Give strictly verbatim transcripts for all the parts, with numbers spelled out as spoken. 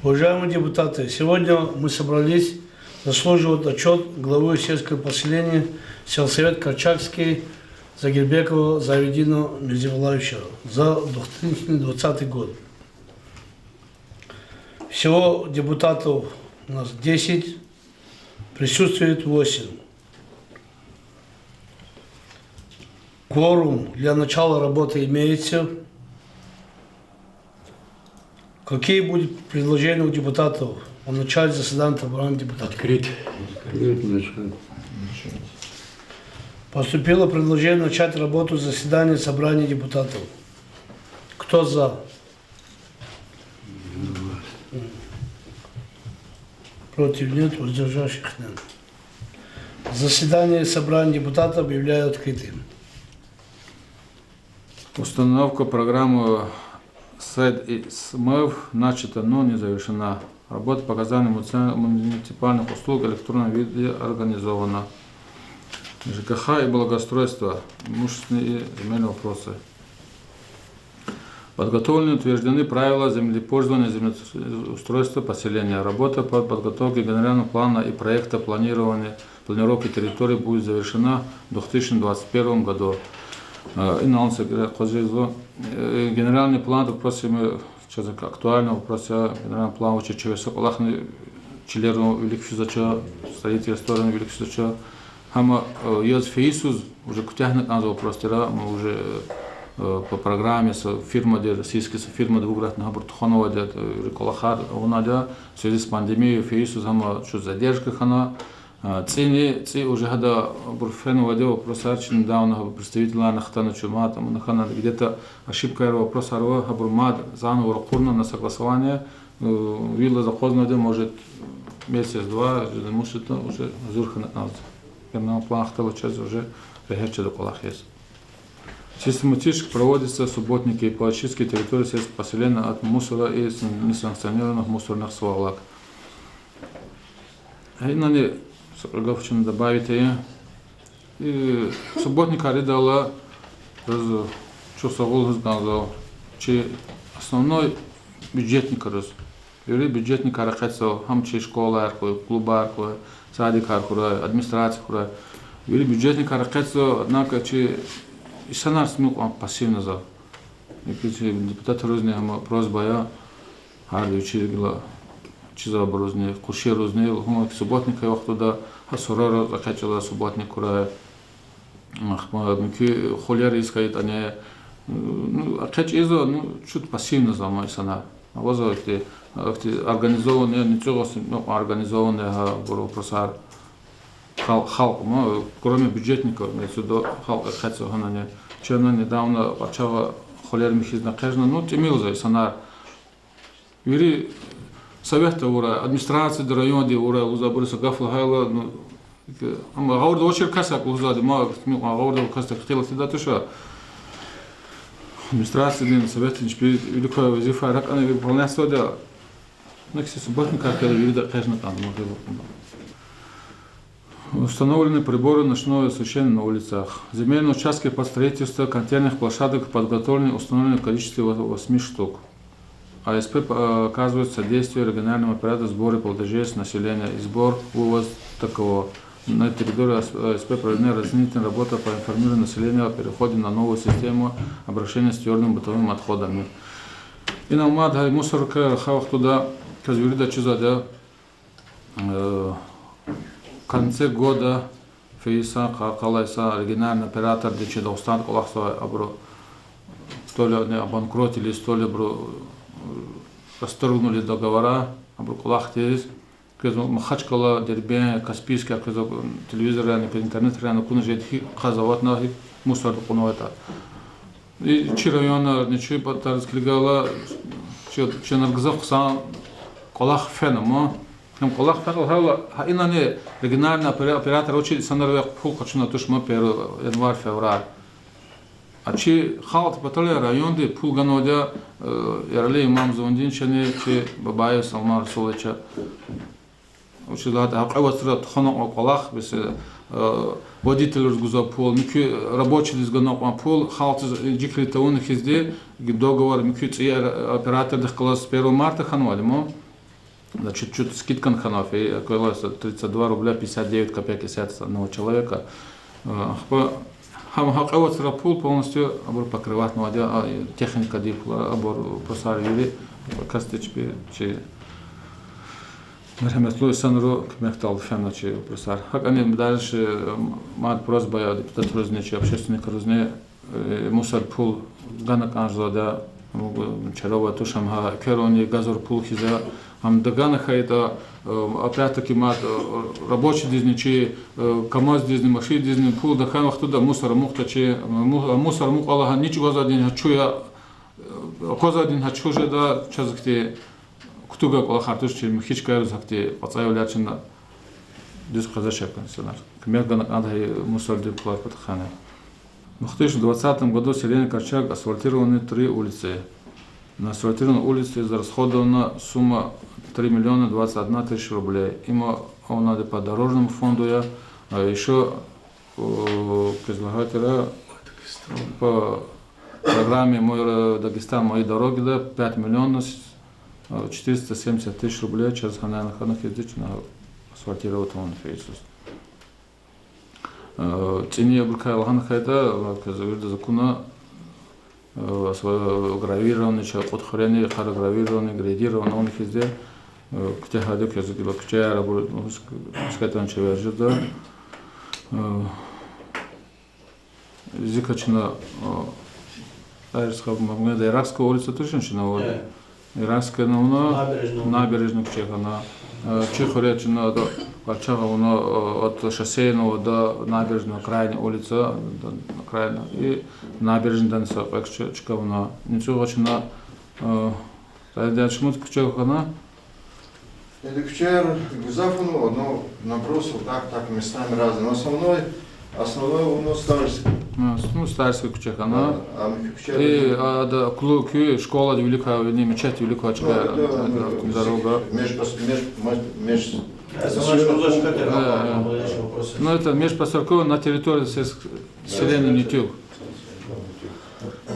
Уважаемые депутаты, сегодня мы собрались заслуживать отчёт главы сельского поселения сельсовет Корчагский Загирбекова Завидина Мирзивалаевича за две тысячи двадцатый год. Всего депутатов у нас десять, присутствует восемь. Кворум для начала работы имеется. Какие будут предложения у депутатов о начале заседания собрания депутатов? Открыт. Открыт, начать. Поступило предложение начать работу заседания собрания депутатов. Кто за? Против нет, воздержавшихся нет. Заседание собрания депутатов объявляю открытым. Установка программы СЭД и СМЭВ начата, но не завершена. Работа по оказанию муници-, муниципальных услуг в электронном виде организована. ЖКХ и благоустройство, имущественные и земельные вопросы. Подготовлены и утверждены правила землепользования и землеустройства поселения. Работа по подготовке генерального плана и проекта планирования, планировки территорий будет завершена в две тысячи двадцать первом году. Э, инал са генеральный план, вопросы мы, чаз актуальный вопрос я, генеральный план вучиз чевес кӀвалахни чилерун вилик физвач, строительстводани вилик физвач. Гьам, э, яз фейи йисуз уже куьтягьна кӀанзава вопросдира, мы уже, э, по программе са фирмади, российский са фирмади вугратна гьабур тухванвайди я, э, вири кӀвалахар авунвайди я, в связи с пандемией фейи йисуз гьам чун задержка хьана, э, цӀини, цӀи уже гьада абур фенвайди я вопросар, чи недавно гьабур представителарни хтана, чун мад, ам хьана где-то ошибкаяр, вопросар ава, гьабур мад заново ракъурна на согласование, э, вил акъвазнавайди, может, месяц-два, уже мусита, уже гьазур хьана кӀанзава. Генеральный план хтала чаз уже регьят жеда кӀвалахиз. Систематически проводятся субботники по очистке территории сельских поселений от мусора и с-, несанкционированных мусорных свалок. Гьа инани са кьве гаф чна добавить ая. И субботникар ийидайла, заз чухсагъул лугьуз кӀанзава чи основной бюджетникриз. Вири бюджетникар экъечӀзава, гьам чи школаяр хьуй, клубар хьуй, садикар хьурай, администрация хьурай. Вири бюджетникар экъечӀзава, однако чи инсанар мукьван пассивно за. Икьи чи депутатризни гьам просьба я, гьарда вичиз гила чизвайбурузни, къуншийризни, лугьун, субботник авай вахтунда гьа сурариз экъечӀайла субботник хьурай. Ахпа муькуь хвалер ийиз хьайитӀани, ну, экъечӀ ийизва, ну, чуть пассивно за ма инсанар. Авазва ихьтин, ихьтин организованный, нуькӀуьгъваз, ну, организованный гьабур вопросар. Хал-, халкь ма, кроме бюджетников, имеется в виду, халкь экъечӀзава гьанани. Чна недавно къачагъа хвалер михьиз экъечӀна, ну, тӀимил за инсанар. Вири советда авурай, администрацияда, районда авурай лугьуз абуруз са гаф лагьайла, ну, амма гъавурда авачир кас акӀ лугьузвайди, ма, гъавурда авай касдихъ ихтилат ийидай туш. Администрациядин, советдин чпи вилик квай везифаяр гьакӀни выполнять ийизвайди я. Ну, кстати, субботникар хьайила вирида экъечӀна кӀанда, ма гъил акъудна. Установлены приборы ночного освещения на улицах. Земельные участки под строительство контейнерных площадок подготовлены и установлены в количестве во-, восьми штук. А С П п-, э, оказывает содействие региональному оператору в сборе платежей с населения и сбор, вывоз такового. На территории А С П проведена разъяснительная работа по информированию населения о переходе на новую систему обращения с твёрдыми бытовыми отходами. Инал мад гьа мусорка рахай вахтунда, квез вирида чизвайди я, э, в конце года фейи йисан, къа-, къалай йисан региональный операторди чи Дагъустанда кӀвалахзавай абуру, то ли они обанкротились, то ли абуру, э, расторгнули договора, абуру кӀвалахдиз. Квез Махачкъала, Дербент, Каспийскдикай квез телевизоррани, интернетрани акуна жеди, гьикӀ хъвазватна, гьикӀ мусорди кьунвайтӀа. И чи районарни, чи патариз килигайла, чи, чна гзаф хъсан кӀвалах фена ма. Гьам кӀвалах фена лагьайла, гьа инани региональный опера-, оператор авачир инсанрив пул къачуна туш ма, первый январь, февраль. А чи халкьдин паталай районди пул ганвайди я, э, Яралиев Имам Зувундиновичани, чи Бабаев Салман Расуловича. Вучиз лагьайтӀа гьа кьве вацра тухвана кьван кӀвалах, бес, э, водительриз гузва пул, муькуь рабочийдиз гана кьван пул, халкьдиз инжикри тавуна хьизди, договор муькуь цӀийи оператордихъ галаз с первого марта хьанвайди ма. Значит, чуть скидка хьанва, фейи, квелай са тридцать два рубля пятьдесят девять копеек исятда с одного человека. Э, ахпа гьам гьа кьве вацра пул полностью абур покрыватьнавайди я, а, техникадин пул, абур вопросар вири, касди чпи, чи мергьяметлу инсанри куьмекдалди фена чи вопросар. ГьакӀни дальше, э, мад просьба я депутатризни, чи общественникризни, э, мусор пул гана кӀанзавайди я, м, чара авай туш, гьам гьа экверунни газур пул хьиз я, гьам дагана хьайитӀа, э, опять-таки мад, э, рабочийдизни чи, э, КамАЗдизни, машиндизни пул тахьай вахтунда мусор амукьда чи, му-, мусор амукьайла гьа нич гвазвайди гьа чу я, э, аквазвайди гьа чу жеда, чаз ихьтин кутугай кӀвалахар туш, чи михьи чкайриз гьахьтин кьацӀаевилер чна дуьз къвезвач, инсанар. Куьмек гана кӀанда гьа мусордин пулар патахъайни. В две тысячи двадцатом году в селении Карчаг асфальтированы три улицы. На асфальтированные улицы израсходована сумма три миллиона двадцать одна тысяча рублей. Им авунвайди по дорожному фонду я, а ещё, э, квез лагьайтӀа, по программе «Мой Ро-, Дагестан, мои дороги» да пять миллионов, э, четыреста семьдесят тысяч рублей чаз гьанай хьана хьизди чна асфальтировать авуна фейи йисуз. Э, цӀини абурукай лагьана хьайитӀа, ва квез виридаз акуна, э, асфа-, гравирование, чаз кьуд хуьрени хъара гравирование, грейдирование авуна хьизди, э, куьтягьайди я, квез гила куьчеяр абур, ну, с-, скатан чевер жеда. Э, зи качна, э, Иракская улица тушин чна авайди. Э. Иракская авуна, Набережная. Набережная куьче хьана. Э, чи хуьре чна ада къарчагъ авуна, э, от Шоссейного до Набережного, крайняя улица, до, крайняя. И Набережная дани са кьве куьче чка авуна. НуцӀуьгъа чна, э, Тадиан шумуд куьче хьана. Эди куьчеяр гзаф авуна, но набросал так, так, местами разные. Но основной, основной авуна Сталинский. А, ну, Сталинский куьче хьана. Да, а михьи куьчеяр. И, а, да, клуб, куь школадин вилик авайди, мечетдин вилик авай чка, да, да, да, ну, дорога. Меж-, меж-, меж-, меж-, Основной, что куьче хьана. Да, да. Ну, это межпостройковый на территории сельск-, селения Нютюг.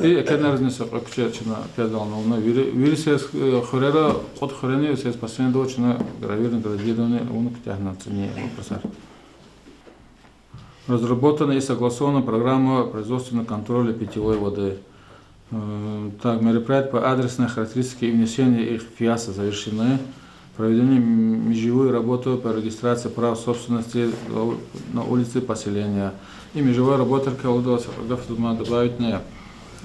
И экенризни са кьве куьче чна педална авуна, вири, вири сельс-, э, хуьрера, кьуд хуьрени сельс последовательно гравирование, градирование авуна куьтягьна цӀини вопросар. Разработана и согласована программа производственного контроля питьевой воды. Э, так, мероприятия по адресной характеристике и внесению их в ФИАС завершены. Проведены м-, межевые работы по регистрации прав собственности на у-, на улице поселения. И межевая работа рикӀел алудаз гаф мад добавить авуна.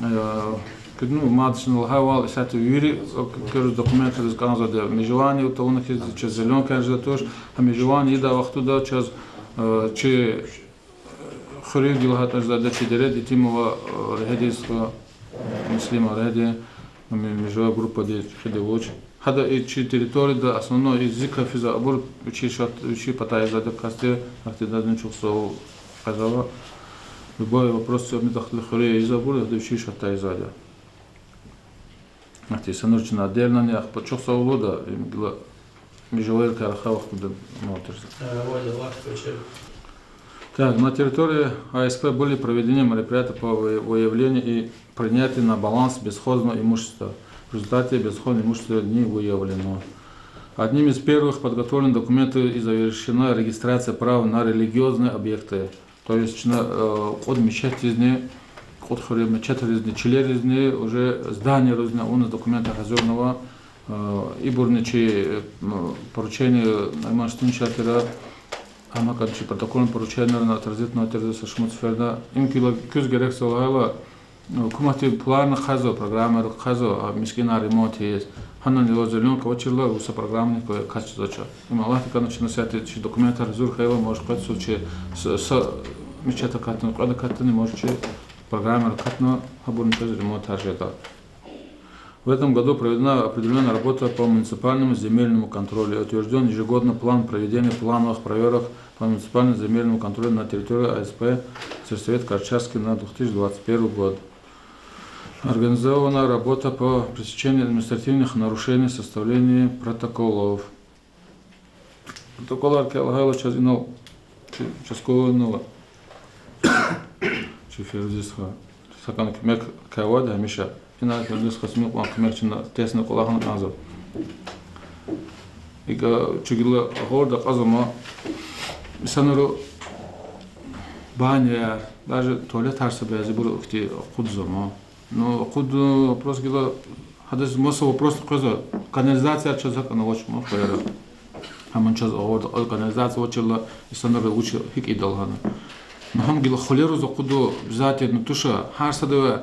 Э, куьд, ну, мад чна лагьайвал, исятда вири, э, куьруь документриз кӀанзавайди я. Межевание тавуна хьиз чаз зелёнка жеда туш, гьа межевание ийидай вахтунда чаз, э, чи хуьруьгила гьатӀа жеда чи дере Етимова, э, Регьедиз ха, Муслима Регьеди, ми-, межевой группадин чӀехиди вуч. Гьада и чи территорияда основной и зи кафезва, абур вичи шат-, вичи патай ийизвайди касди, ахьтин дадни чухсагъ лугьузва. Любой вопрос, мидахъди хуьруьз ийизвайбур, гьада вичи шат ийизвайди. Ахьтин санур чна отдельно ни, ахпа чухсагъ лугьуда, им гила межевойрикай рахай вахтунда мугьтер. Э, Валя, вахт вечер. Так, на территории А С П были проведены мероприятия по вы-, выявлению и принятию на баланс бесхозного имущества. В результате бесхозное имущество не выявлено. Одним из первых подготовленных документов и завершена регистрация права на религиозные объекты. То есть чна, э, кьуд мечетьдизни, кьуд хуьре мечетризни, чилеризни, уже зданиеризни авуна документар гьазурнава, э, ибурни чи, э, м, поручение Найман Штинчатира, гьам гьакӀни чи протокольный поручениярни отразитьнава тир за са шумуд сеферда. Им кила куьз герекзава лагьайла, гьукуматди пуларни хъвазва, программаяр хъвазва, а, мискӀинар ремонт ийиз. Гьанани ва зелёнка авачирла, вуса программани квай кас чизвач. Им Аллагьди кӀанда, чна исятда чи документар гьазур хьайила, может, къведа суз чи с-, са мечеть акатна, кьвед акатани, может, чи программаяр акатна, гьабурни чаз ремонтар жеда. В этом году проведена определённая работа по муниципальному земельному контролю. Утверждён ежегодный план проведения плановых проверок по муниципальному земельному контролю на территории А С П Сельсовет Карачаевский на две тысячи двадцать первый год. Организована работа по пресечению административных нарушений, составлению протоколов. Протоколар кӀел лагьайла чаз инал, чи, участковый инал, чи Фирдус ха. Сакан куьмек кавад гьамиша. Инал Фирдус ха сумукьван куьмек чна тесни кӀвалахна кӀанзава. ИкӀ, э, чугила гъорда кьазама, инсанру баняяр, даже туалетар са бязибуру ихьтин акъудзама. Ну, акъуд, э, вопрос гила, гьадаз маса вопрос къвезва, канализацияяр чаз гьакӀ авачма хуьрера. Гьаман чаз гъорда кьаз канализация авачирла, инсанру вуч гьикӀ ийида лагьана. Ну, гьам гила хвалериз акъуду, обязательно туша, гьар садавай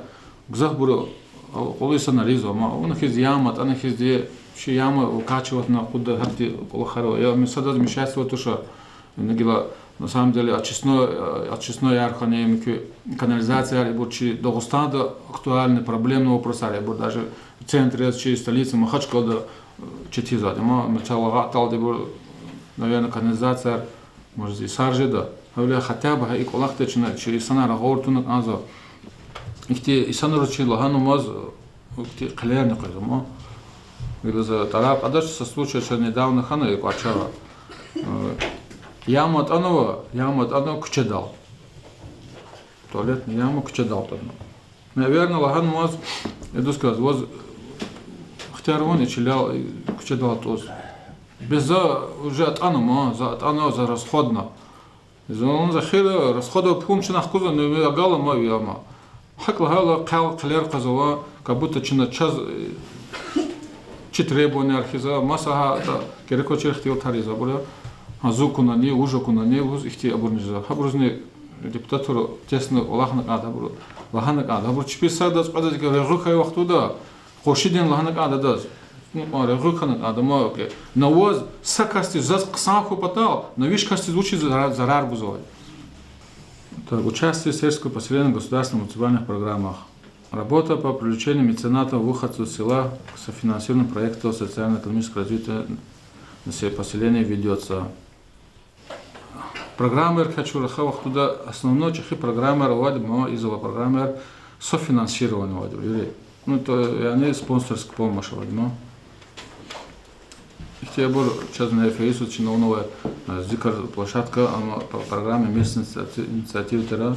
гзафбуру, а, кьулу инсанар ийизва, ма, вуна хьиз яма, атӀана хьизди, чи яма вакачиватна акъудда гьахьтин кӀвалахар ава. Я ми садаз мешать ийизва туша, вуна гила, на самом деле, очистной, э, очистной яр хьана, муькуь канализацияяр, ибур чи Дагъустанда актуальный, проблемный вопросар, ибур даже центр яз чи столица Махачкъалада, э, четизвайди. Ма, начала гъаталди ибур, наверное, канализацияяр, может, и сар жеда. Гьавиляй хотя бы гьа и кӀвалахда чна чи инсанар гъавурда туна кӀанзава. Ихьтин инсанриз чи лагьанмаз, ихьтин хъилерни къвезва ма. Гила за тӀарар кьадач, са случай чаз недавно хьана и кӀвачера. Э, яма атӀанва, яма атӀанва куьчедал. Туалетный яма куьчедал атӀанва. Наверно, лагьанмаз, я дуст квез, ваз ихтияр авани чилел, э, куьчедал атӀуз? Бес за уже атӀана ма, за атӀана, за расходна. Зун за хер расхода пул чна хкузва, ну, агала ма ви яма. ГьакӀ лагьайла хъел хъилер къвезва, как будто чна чаз, э, чи требованияр хьизва, маса гьатта герек авачир ихтилатар ийизва абур. Гьа, зун акунани, вуж акунани, вуж ихьтин абур ийизва. Гьабурузни депутатру тестна кӀвалахна кӀанда, гьабуру лагьана кӀанда. Гьабуру чпи садаз кьведаз икӀ регъуь хьайи вахтунда къуншидин лагьана кӀанда адаз. Ну, кьван регъуь хьана кӀанда ма, окей. На ваз са касдиз заз хъсан хьун патал, на виш касдиз вучиз зарар, зарар гузвай? Так, участие сельского поселения в государственных муниципальных программах. Работа по привлечению меценатов, выходцев из села к софинансированию проектов социально-экономического развития насе-, поселения ведётся. Программаяр квай чун рахай вахтунда основной чӀехи программаяр авайди ма, изава программаяр софинансирование авайди вири. Ну, то, яни спонсорская помощь авайди ма. Ихьтин абур чаз на эф эс чна авунвай, э, зикр площадка, амма по программе местной инициати-, инициативы тир,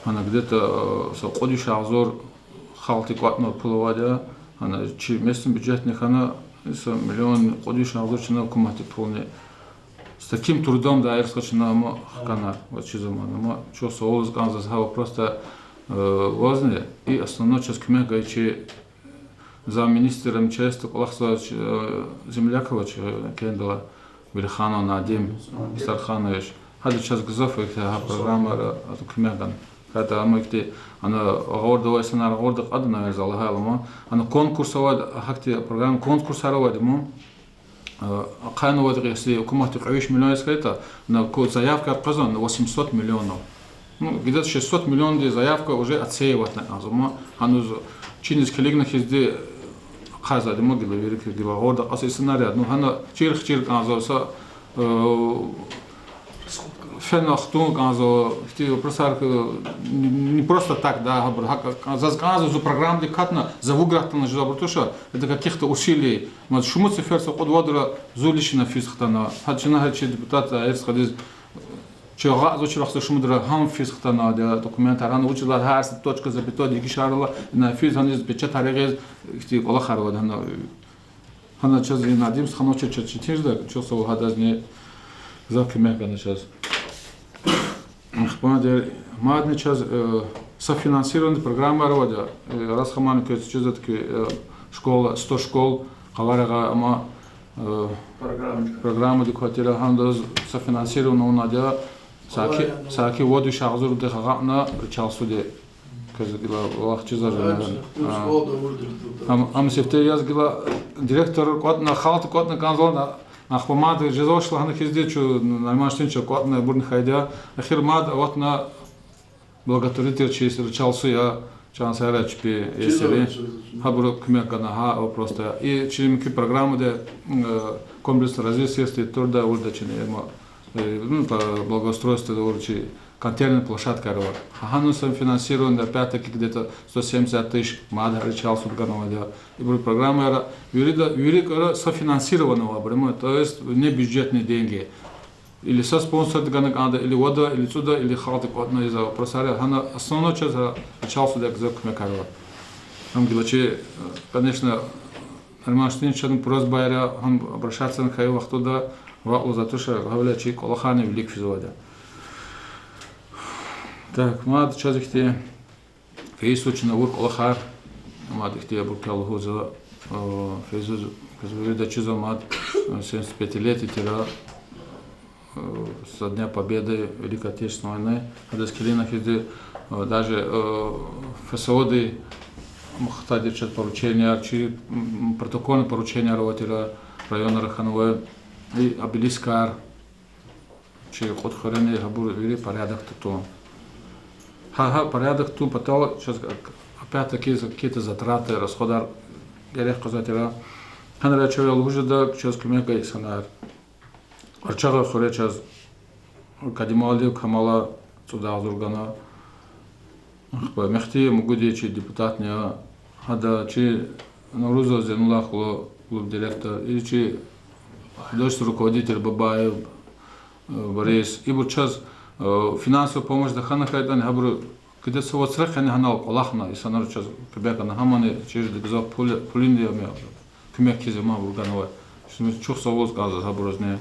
гьана где-то, э, са кьуд виш агъзур халкьди кӀватӀна пул авайди я, гьана чи местный бюджетни хьана, са миллион кьуд виш агъзур чна гьукуматди пулни. С таким трудом, да, ирс къачуна ама хкана, ва чи заман ама чухсагъул лугьуз кӀанзава заз гьа вопросда, э, вазни, и основной чаз куьмек гайи чи замминистра МЧС-да кӀвалахзавай, э, земляк авач, э, Кендала Вилиханов Надим Мустарханович. Гьада чаз гзаф ихьтин гьа программайра ада куьмек гана. Гьада ама ихьтин, ана гъавурда авай инсанар гъавурда кьада, наверно, за лагьайла ма. Ана конкурс авайди, гьахьтин программа, конкурсар авайди ма. Э, ахъайна авайди, если гьукуматди кьве виш миллион яз хьайитӀа, на ку-, заявкаяр къвезва на восемьсот миллионов. Ну, где-то шестьсот миллиондин заявка уже отсеиватьна кӀанзава ма. Гьаниз чиниз килигна хьизди ахъайзавайди ма гила вири, гила гъавурда акьаз инсанар я. Ну, гьана чирхчир кӀанзава са, э, фена хтун кӀанзава, ихьтин вопросар, э, не, не просто так, да, гьабур гьакӀ кӀан-, заз кӀанзава, зун программадик катна, за выиграть авуна жезва абур туш, это каких-то усилий. Мад шумуд сефер са кьуд-вадра зун лично физ хтана. Гьа чна гьа чи депутат, э, ирс къадиз, чи агъа зун чрахъ са шумудра гьам физ хтана, да, документар, гьана вучиз лагьайтӀа гьар са точка, запятой дегишарла, ина физ гьаниз печатар ягъиз, ихьтин кӀвалахар авайди гьана. Гьана чаз и Надим стхановича чаз четин жеда, чухсагъул гьадазни, гзаф куьмек гана чаз. Ахпа дер, мадни чаз, э, софинансирование программаяр авайди я, э, Расхамани квез чизватӀа хьи, э, школа, сто школ, къаварагъа ама, э, программадик квартира, гьандаз софинансирование авунайди я, саки, саки вад виш агъзурдихъ агакьна ричал суди. Квез гила вахт чизвач, наверно. Ам, ам сифте яз гила директор кӀватӀна, халкьди кӀватӀна кӀанзавайла, ахпа мад жезвач лагьана хьизди чун, нормально чун кӀватӀна, абурни хьайиди я. Эхир мад аватна благотворитель чи ричал суди я, чан сара чпи, если гьабуру куьмек гана гьа вопросда. И чи муькуь программада, э, комплексно развития сельского труд авурди я чна, ама, э, ну, по благоустройству авур чи контейнерный площадкаяр ава. Гьа, гьана софинансирование, опять-таки, где-то сто семьдесят тысяч мад ричал суд ганвайди я. Ибур программаяр вирида, вири кара софинансирование авайбур я, то есть внебюджетные деньги. Или са спонсорди гана кӀанда, или вада, или цӀуда, или халкьди кӀватӀна, из вопросар я. Гьана основной чаз гьа ричал суд я, гзаф куьмекар ава. Ам гила чи, э, конечно, Роман Штинович, чна просьбаяр, гьам обращаться хьайи вахтунда, вакъ лугьузвайди туш, гьавиляй чи кӀвалахарни вилик физвайди я. Так, мад чаз ихьтин Фейсуз чна авур кӀвалахар, мад ихьтин абурукай лугьузва, э, Фейсуз, Фейсуз вирида чизва мад, э, семьдесят пятилетие тир, э, со Дня Победы, Великой Отечественной войны, гьадаз килигна хьизди, э, даже, э, ФСО-ди, м, хтайди чаз порученияр, чи, м, протокольный порученияр авай тир, районра хьанва, и обелискар, чи кьуд хуьрени гьабур вири порядокда тун. Гьа, гьа порядокда тун патал чаз опять-таки какие-то затраты, расходар герек къвезвай тир. Гьанра чавай лугьуз жеда чаз куьмек гайи инсанар. Арчагъа хуьре чаз Кадималиев Камала цӀуд агъзур гана. Ахпа Мехтиев Мугуди чи депутатни я, гьада чи Наврузова Зейнуллагь хьла, клуб директор, и чи художественный руководитель Бабаев, э, Борис. Ибур чаз, э, финансовая помощь тахьана хьайитӀани, гьабуру куьдаса вацра къени гьанал кӀвалахна, инсанар чаз куьмек гана, гьамани чирди гзаф пул, пулинди ам я. Куьмек хьиз ама абур ганвай. Чухсагъул кӀанзава абурузни.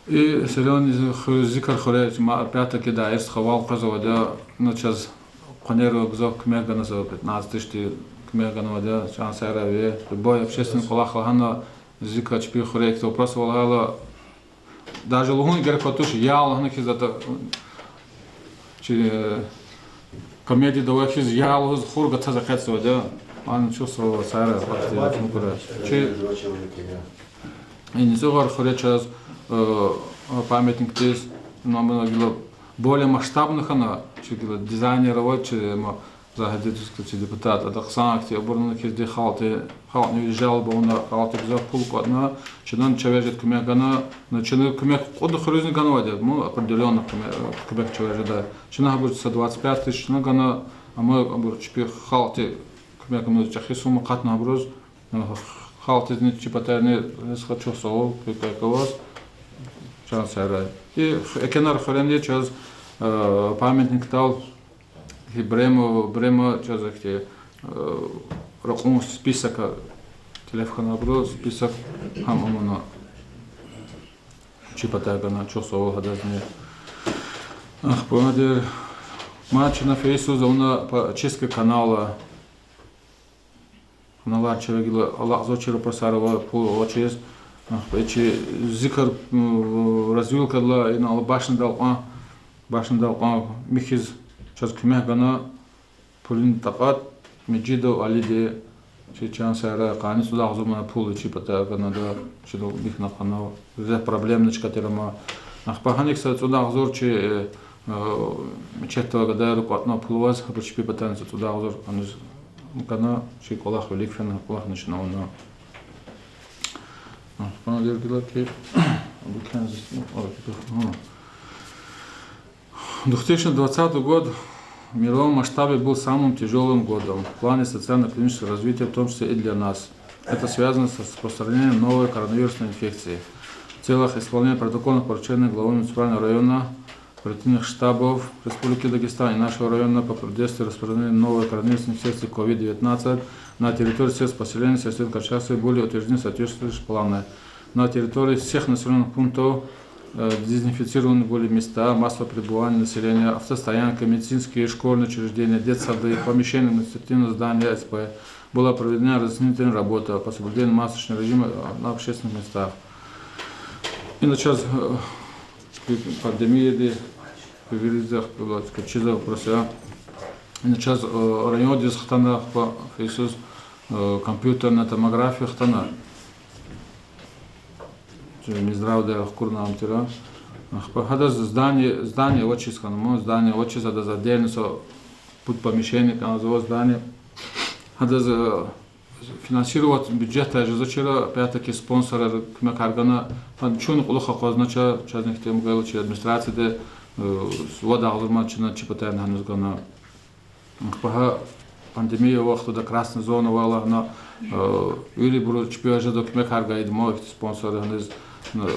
И Серённи хуьр, Зикар хуьре, ма опять-таки даир стха вал къвезвайди я, ну, чаз къванер гзаф куьмек гана, за пятнадцать тысячди куьмек ганвайди я, чан сагърай ви. Любой общественный кӀвалах лагьана, Зикар чпи хуьре ихьтин вопрос ава лагьайла, даже лугьун герек ква туш, я лагьана хьиз ата, чи, э, комедияда авай хьиз, я лугьуз хур гатаз экъечӀзавайди я. Ана чухсагъул, сагърай, факт я, мукура. Чи и НицӀугъар хуьре чаз, э, памятникдиз, ну, ама гила более масштабно хьана, чи гила дизайнер авай, чи, ма, Загьиддин Дуск чи депутат, ада хъсан ихьтин абурни хьизди халкьди, халкьни жалоба авуна, халкьди гзаф пул кӀватӀна, чна чавай жедай куьмек гана, ну, чна куьмек кьуд хуьруьзни ганвайди я, ну, определённо куьме-, куьмек чавай жедай. Чна гьабур са двадцать пять тысяч чна гана, амма абур чпи халкьди куьмек гана, чӀехи сумма акъатна абуруз, ну, халкьдизни чи патарни, ризкьа чухсагъул, куь кӀвалахриз, чан сагърай. И Экенар хуьрени чаз, э, памятникдал, Гьи Брема, Брема чаз ихьтин, э, ракьун список, телефон абуру список гьам амуна чи патай гана, чухсагъул гьадазни. Ахпа дер, мад чна фейсуз авуна по очистке канала. Каналар чавай гила алакьзавачир, вопросар ава, пул авачиз. Ахпа чи Зикар, м, развилкадилай инал башнядал кьван, башнядал кьван михьиз чаз куьмек гана, пулин такьат Межидов Алиди, чи чан сагърай, къанни цӀуд агъзур ман пул чи патай гана ада, чидал михьна къанал. Гзаф проблемный чка тир ама. Ахпа гьаник са цӀуд агъзур чи, э, э, мечетьдал гадайрив кӀватӀна пул аваз, абур чпи патайни са цӀуд агъзур гьаниз гана, чи кӀвалах вилик фена, кӀвалахни чна авуна. Ахпа дер гила ки, абу кхьенвай, ну, ой, ки, ну. Две тысячи двадцатый год в мировом масштабе был самым тяжёлым годом в плане социально-экономического развития, в том числе и для нас. Это связано с распространением новой коронавирусной инфекции. В целях исполнения протокольных поручений главы муниципального района, оперативных штабов Республики Дагестан и нашего района по противодействию распространению новой коронавирусной инфекции ковид девятнадцать на территории сельских поселений Северо-Карачаевской были утверждены соответствующие планы. На территории всех населённых пунктов, э, дезинфицированы были места массового пребывания населения, автостоянки, медицинские и школьные учреждения, детсады, помещения административного здания С П. Была проведена разъяснительная работа по соблюдению масочного режима, э, на общественных местах. Иначе, э, пандемияди, виридахъ, блядь, чиза просто, а? Иначе, э, райондиз хтана, ахпа фейсуз, э, компьютерная томография хтана. Чи Минздравда рахкурна ам тир. Ахпа гьадаз здание, здание авачиз хьана, мо здание авачиз, гьадаз отдельно са пуд помещение кӀанзава здание. Гьадаз, э, финансировать бюджетдай жезвачир, опять-таки спонсорар куьмекар гана. Гьа чун кьулухъ акъвазна ча, чазни ихьтин мугьвал чи администрацияда, э, вад агъзур ман чна чи патайни гьаниз гана. Ахпа гьа пандемия вахтунда красная зона авайла гьана, э, вирибуру чпивай жедай куьмекар гайиди мо ихьтин спонсорар гьаниз, э,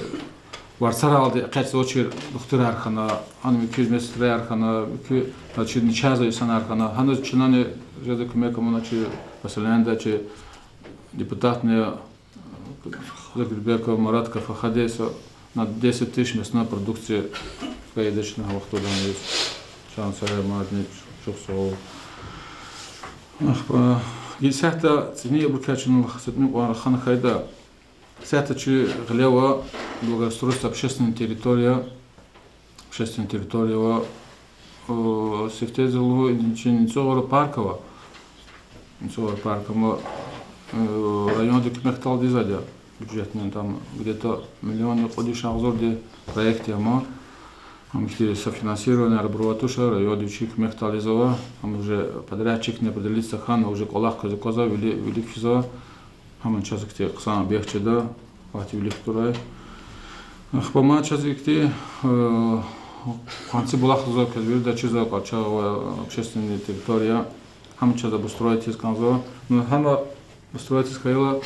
варцаралди экъечӀзавачир духтурар хьана, гьана муькуь медсестраяр хьана, муькуь, э, чи начагъзавай инсанар хьана, гьаниз чнани жедай куьмек амуна чи поселениеда чи депутатни Загирбеков Марат кафахади са на десять тысяч мясной продукция кайдачна вахтунда из. Чан сарай мадни чухсагъул. Ахпа гьисятда цӀини абурукай чна лахсатни кьван рахана хьайида. Исятда чи гъиле ава благоустройство общественной территории, общественная территория ва, э, сифте за лугьу, чи НицӀугъара парк ава. НицӀугъара парк ама, э, районди куьмекдалди ийизвайди я. Бюджетный там где-то миллион кьуд виш агъзурди проект я ама. Ам ихьтин софинансирование абур авай туш, районди вичи куьмекдалди ийизва. Ам уже подрядчикни определиться хьана, уже кӀвалах квез аквазва, вили, вилик физва. Гьамни чаз ихьтин хъсан объект жеда, вахт вилик турай. Ахпа мад чаз ихьтин, э, къванци булах лугьузва, квез вирида чизва, къачагъ ва общественная территория. Гьам чаз обустроить ийиз кӀанзава. Ну, гьам обустроить ийиз хьайила,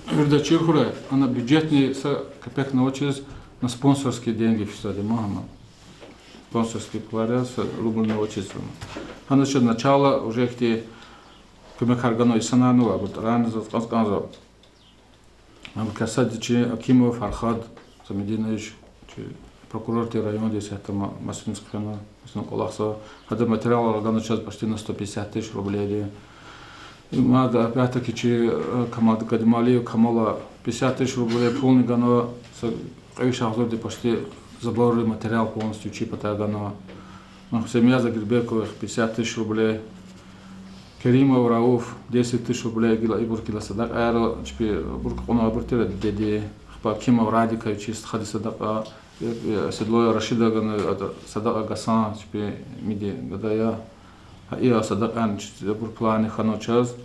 вирида чир хьурай, ана бюджетный са копейкни авачиз, на спонсорские деньги физвайди я ман гьам. Спонсорский пулар я, са рублни авачиз. Гьана чаз начало уже ихьтин куьмекар ганва инсанарни ва абур тӀарарни заз кӀанз-кӀанзава. Абурукай сад чи Акимов Фархад Самединович, чи прокурор тир районди, исятда ма-, масин хъфена, масин кӀвалахзава. Гьада материалар гана чаз почти на сто пятьдесят тысяч рублейди. И мад опять-таки чи, э, Камал Гадималиев Камала пятьдесят тысяч рублей пулни ганва, са кьве виш агъзурди почти заборный материал полностью чи патай ганва. Ну, семья Загирбековых пятьдесят тысяч рублей. Керимов Рауф десять тысяч рублей гила, ибур гила садакьаяр, чпи бурк кьуна абур тир дидеди. Ахпа Акимов Радика вичи стхади садакьа, э, э, Седлоева Рашида гана, э, садакьа Гасан, чпи миди гада я. Гьа и садакьаяр чи, абур планни хьана чаз.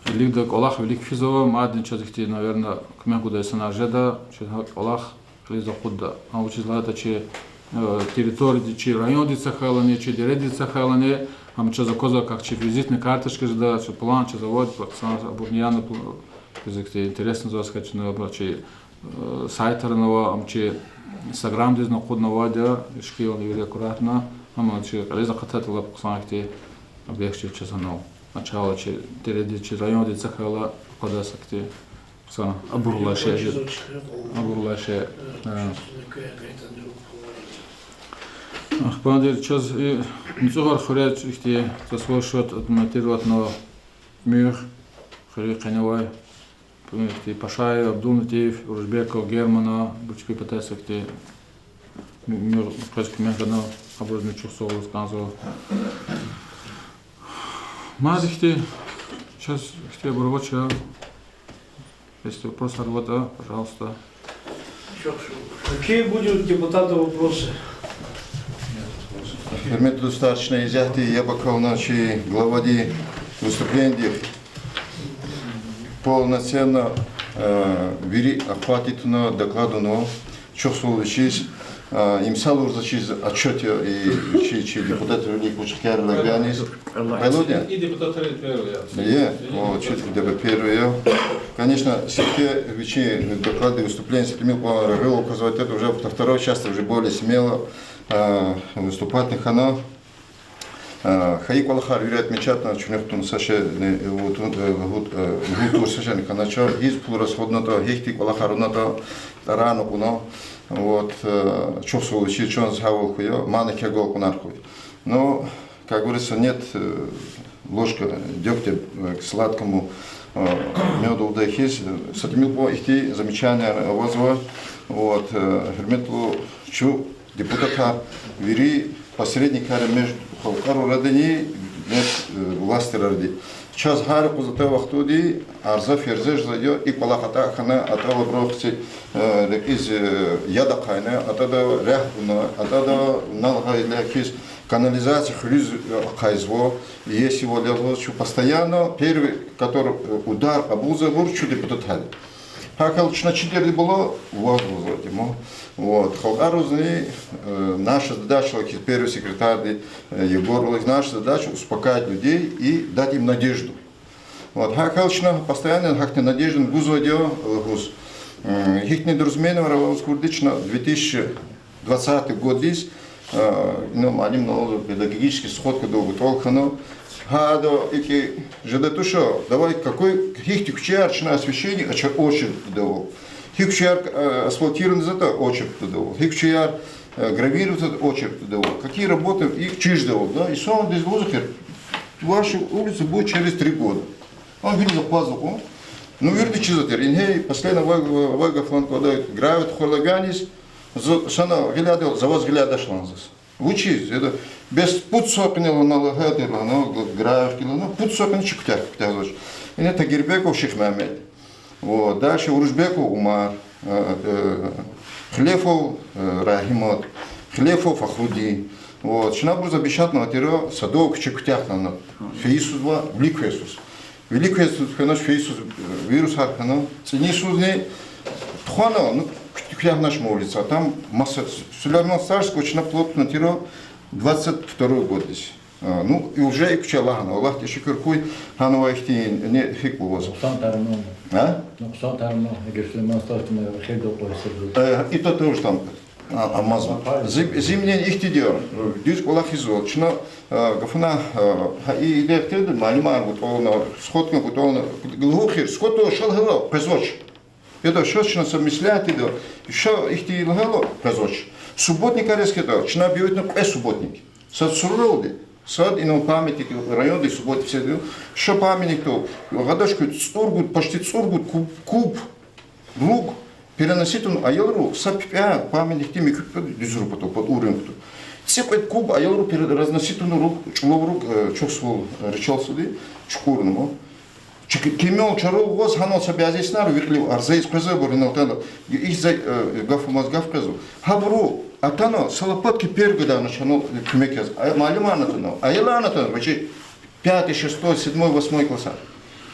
Илигда кӀвалах вилик физва, мадни чаз ихьтин, наверно, куьмек гудай инсанар жеда, чаз гьа кӀвалах кьилиз акъудда. Гьа вучиз лагьайтӀа чи, э, территориядин, чи райондин цахайлани, чи дередин цахайлани, гьам чаз аквазва, как чи визитная карточка жеда, чи план чаз авайди, хъсан абурни яна пл-, чаз ихьтин интереснозваз хьайи чна, абур чи э, сайтрани ава, ам чи Instagram-дизни акъуднавайди я, шикилни вири аккуратно, ам чи кьилиз акъатайла хъсан ихьтин объект чаз гьанал. Начало чи дередин, чи райондин цахайла акъудайла са ихьтин хъсан абурулай шей. Абурулай шей. Э. Ахпа дир чаз и НицӀугъар хуьре ихьтин за свой счёт отремонтировать авунва муьгъ, хуьруьн къене авай. Ихьтин Пашаев Абдуллатиф, Уружбеков Германа, бу чпин патайса ихьтин м-, м-, квез куьмек гана, абурузни чухсагъул лугьуз кӀанзава. Мад ихьтин чаз ихьтин абур авач. Если вопросар аватӀа, пожалуйста. Какие будут депутаты вопросы? Гьуьрметлу дустар, чна исятда яб акална чи главадин выступлениедихъ. Полноценно, э, вири охватить авуна, доклад авуна, чухсагъул вичиз, э, им салурзачиз отчёт я, и чи, чи депутатар вилик вуч кхьейрилай ганиз. Аллагь. Къайлуди? И депутатар первый я. Е, о, чуть где-то первый я. Конечно, сифте вичин доклады, выступления са тӀимил кьван регъуьла указывать, это уже во второй части уже более смело, э, выступать хьана. Э, хайи кӀвалахар вири отмечатьна, чуьнуьхтун са шейни, э, вот, э, вот, э, гьуьлтӀуьр са шейни хьанача, гьихьтин пул расходнатӀа, гьихьтин кӀвалахар авунатӀа, тӀарарни кьуна. Вот, э, чухсагъул вичиз, чан сагъвал хьуй, мана квевай кьунар хьуй. Но, как говорится, нет, э, ложка дегтя, э, к сладкому, э, мёду лугьудай хьиз, э, са тӀимил кьван ихьтин замечанияр авазва. Вот, э, гьуьрметлу чу депутатар, вири посредникар между халкьар арадани, между, э, властар аради. Чаз гьар юкъуз атай вахтунда арза-ферза жезвайди я, и кӀвалах атӀа хьана, атӀа абурухъ, э, рекьиз, э, яд ахъайна, атӀада рехъ гуна, атӀада нал гъайила хьиз, канализация хуьруьз, э, ахъайзава, иесивал язва, чун постоянно первый, который, э, удар кьабулзавайбур чу депутатар я. ГьакӀ хьайила чна чидерди була ваз лугьузва, Дима. Вот. Халкьаризни, э, наша задача лакиз первый секретарди, э, Егор лакиз, наша задача успокаивать людей и дать им надежду. Вот. ГьакӀ хьайила чна постоянно гьахьтин надеждани гузвайди я лугьуз. М, гьихьтин дурузмени вараз курди чна две тысячи двадцатый годдиз А, инал муаллимар педагогический сходкадал гатӀал хьана. Гьада икӀ жеда туш, давай какой, гьихьтин куьчеяр чна освещение, очер-, очередь тудавал. Гьи куьчеяр, э, асфальтированный затӀа, очередь тудавал. Гьи куьчеяр, э, гравировать затӀа, очередь тудавал. Какие работы и чир жедавал, да? И садиз лугьуз хьи, ваша улица будет через три года. Ам вириз акъвазва кьван. Ну, вирида чизва тир. Ингье последний вай, вай гаф лагьана кӀанда, гравий тухвайла гьаниз, за, сана гъиляда, за ваз гъилядач лагьана заз. Вучиз? Яда, бес пуд йисан къене лагьана, лагьайтӀа лагьана, гравий хкила лагьана, пуд йисан къене чи куьтягь, куьтягьзавач. Ингье Тагирбеков Шихмямед. Вот, дальше Уружбеков Умар, э, э, Хлефов, э, Рагьимат, Хлефов Фахрудин. Вот, чна абуруз обещатьнава тир, Садовый куьче куьтягь лагьана. Фейисуз ва вилик фейисуз. Вилик фейисуз хьанач, фейисуз, э, вирусар хьана. ЦӀинисузни тухвана, ну, куьт-, куьтягьнач ма улица. Там маса Сулейман-Стальского чна плотно тир двадцать второй годдиз. А, ну, и уже и куьче лагьана, Аллагьдиз шукур хьуй, гьанва ихьтин, не, гьикӀ лугьуз. Нукьсан тарман. А? Нукьсан тарман, эгер Сулейман-Стальский на хер докъур садуз. Э, и то тоже там, а, амазма. Зим-, зимнин ихьтинди я, дуьз кӀвалах ийизва. Чна, а, гафуна, а, гьа и идея хтеда, муаллимар гатӀална, сходкан гатӀална, лугьуз хьи, сходкада шел гьала къвезвач. Яда, ша чна са меслят ийида, ша ихьтин лагьайла къвезвач. Субботникар яз хьайитӀа, чна объявитьна кьве субботник. Сад Суралди, сад инал памятник районда, субботник всегда. Ша памятникдал, гьадачкуй цӀуругуд, почти цӀуругуд куб, куб руг переносить авуна аялри, са пипӀе памятникдин муькуь пипӀе дуьз руг патал, под уровень кутуна. ЦӀикьвед куб аялри пере-, разносить авуна руг, чӀулав руг, э, чухсагъул, э, ричалсуди, чукурнава. Чик-, кимел чарал гваз гьанал са бязиснар виклив арзаиз къвезвайбур инал атана. Их за, э, гаф амаз гаф къвезва. Гьабуру атана, са лопаткин пергадана чна куьмек яз. А, муаллимарни атана, аяларни атана, вичи пятый, шестой, седьмой, восьмой классар.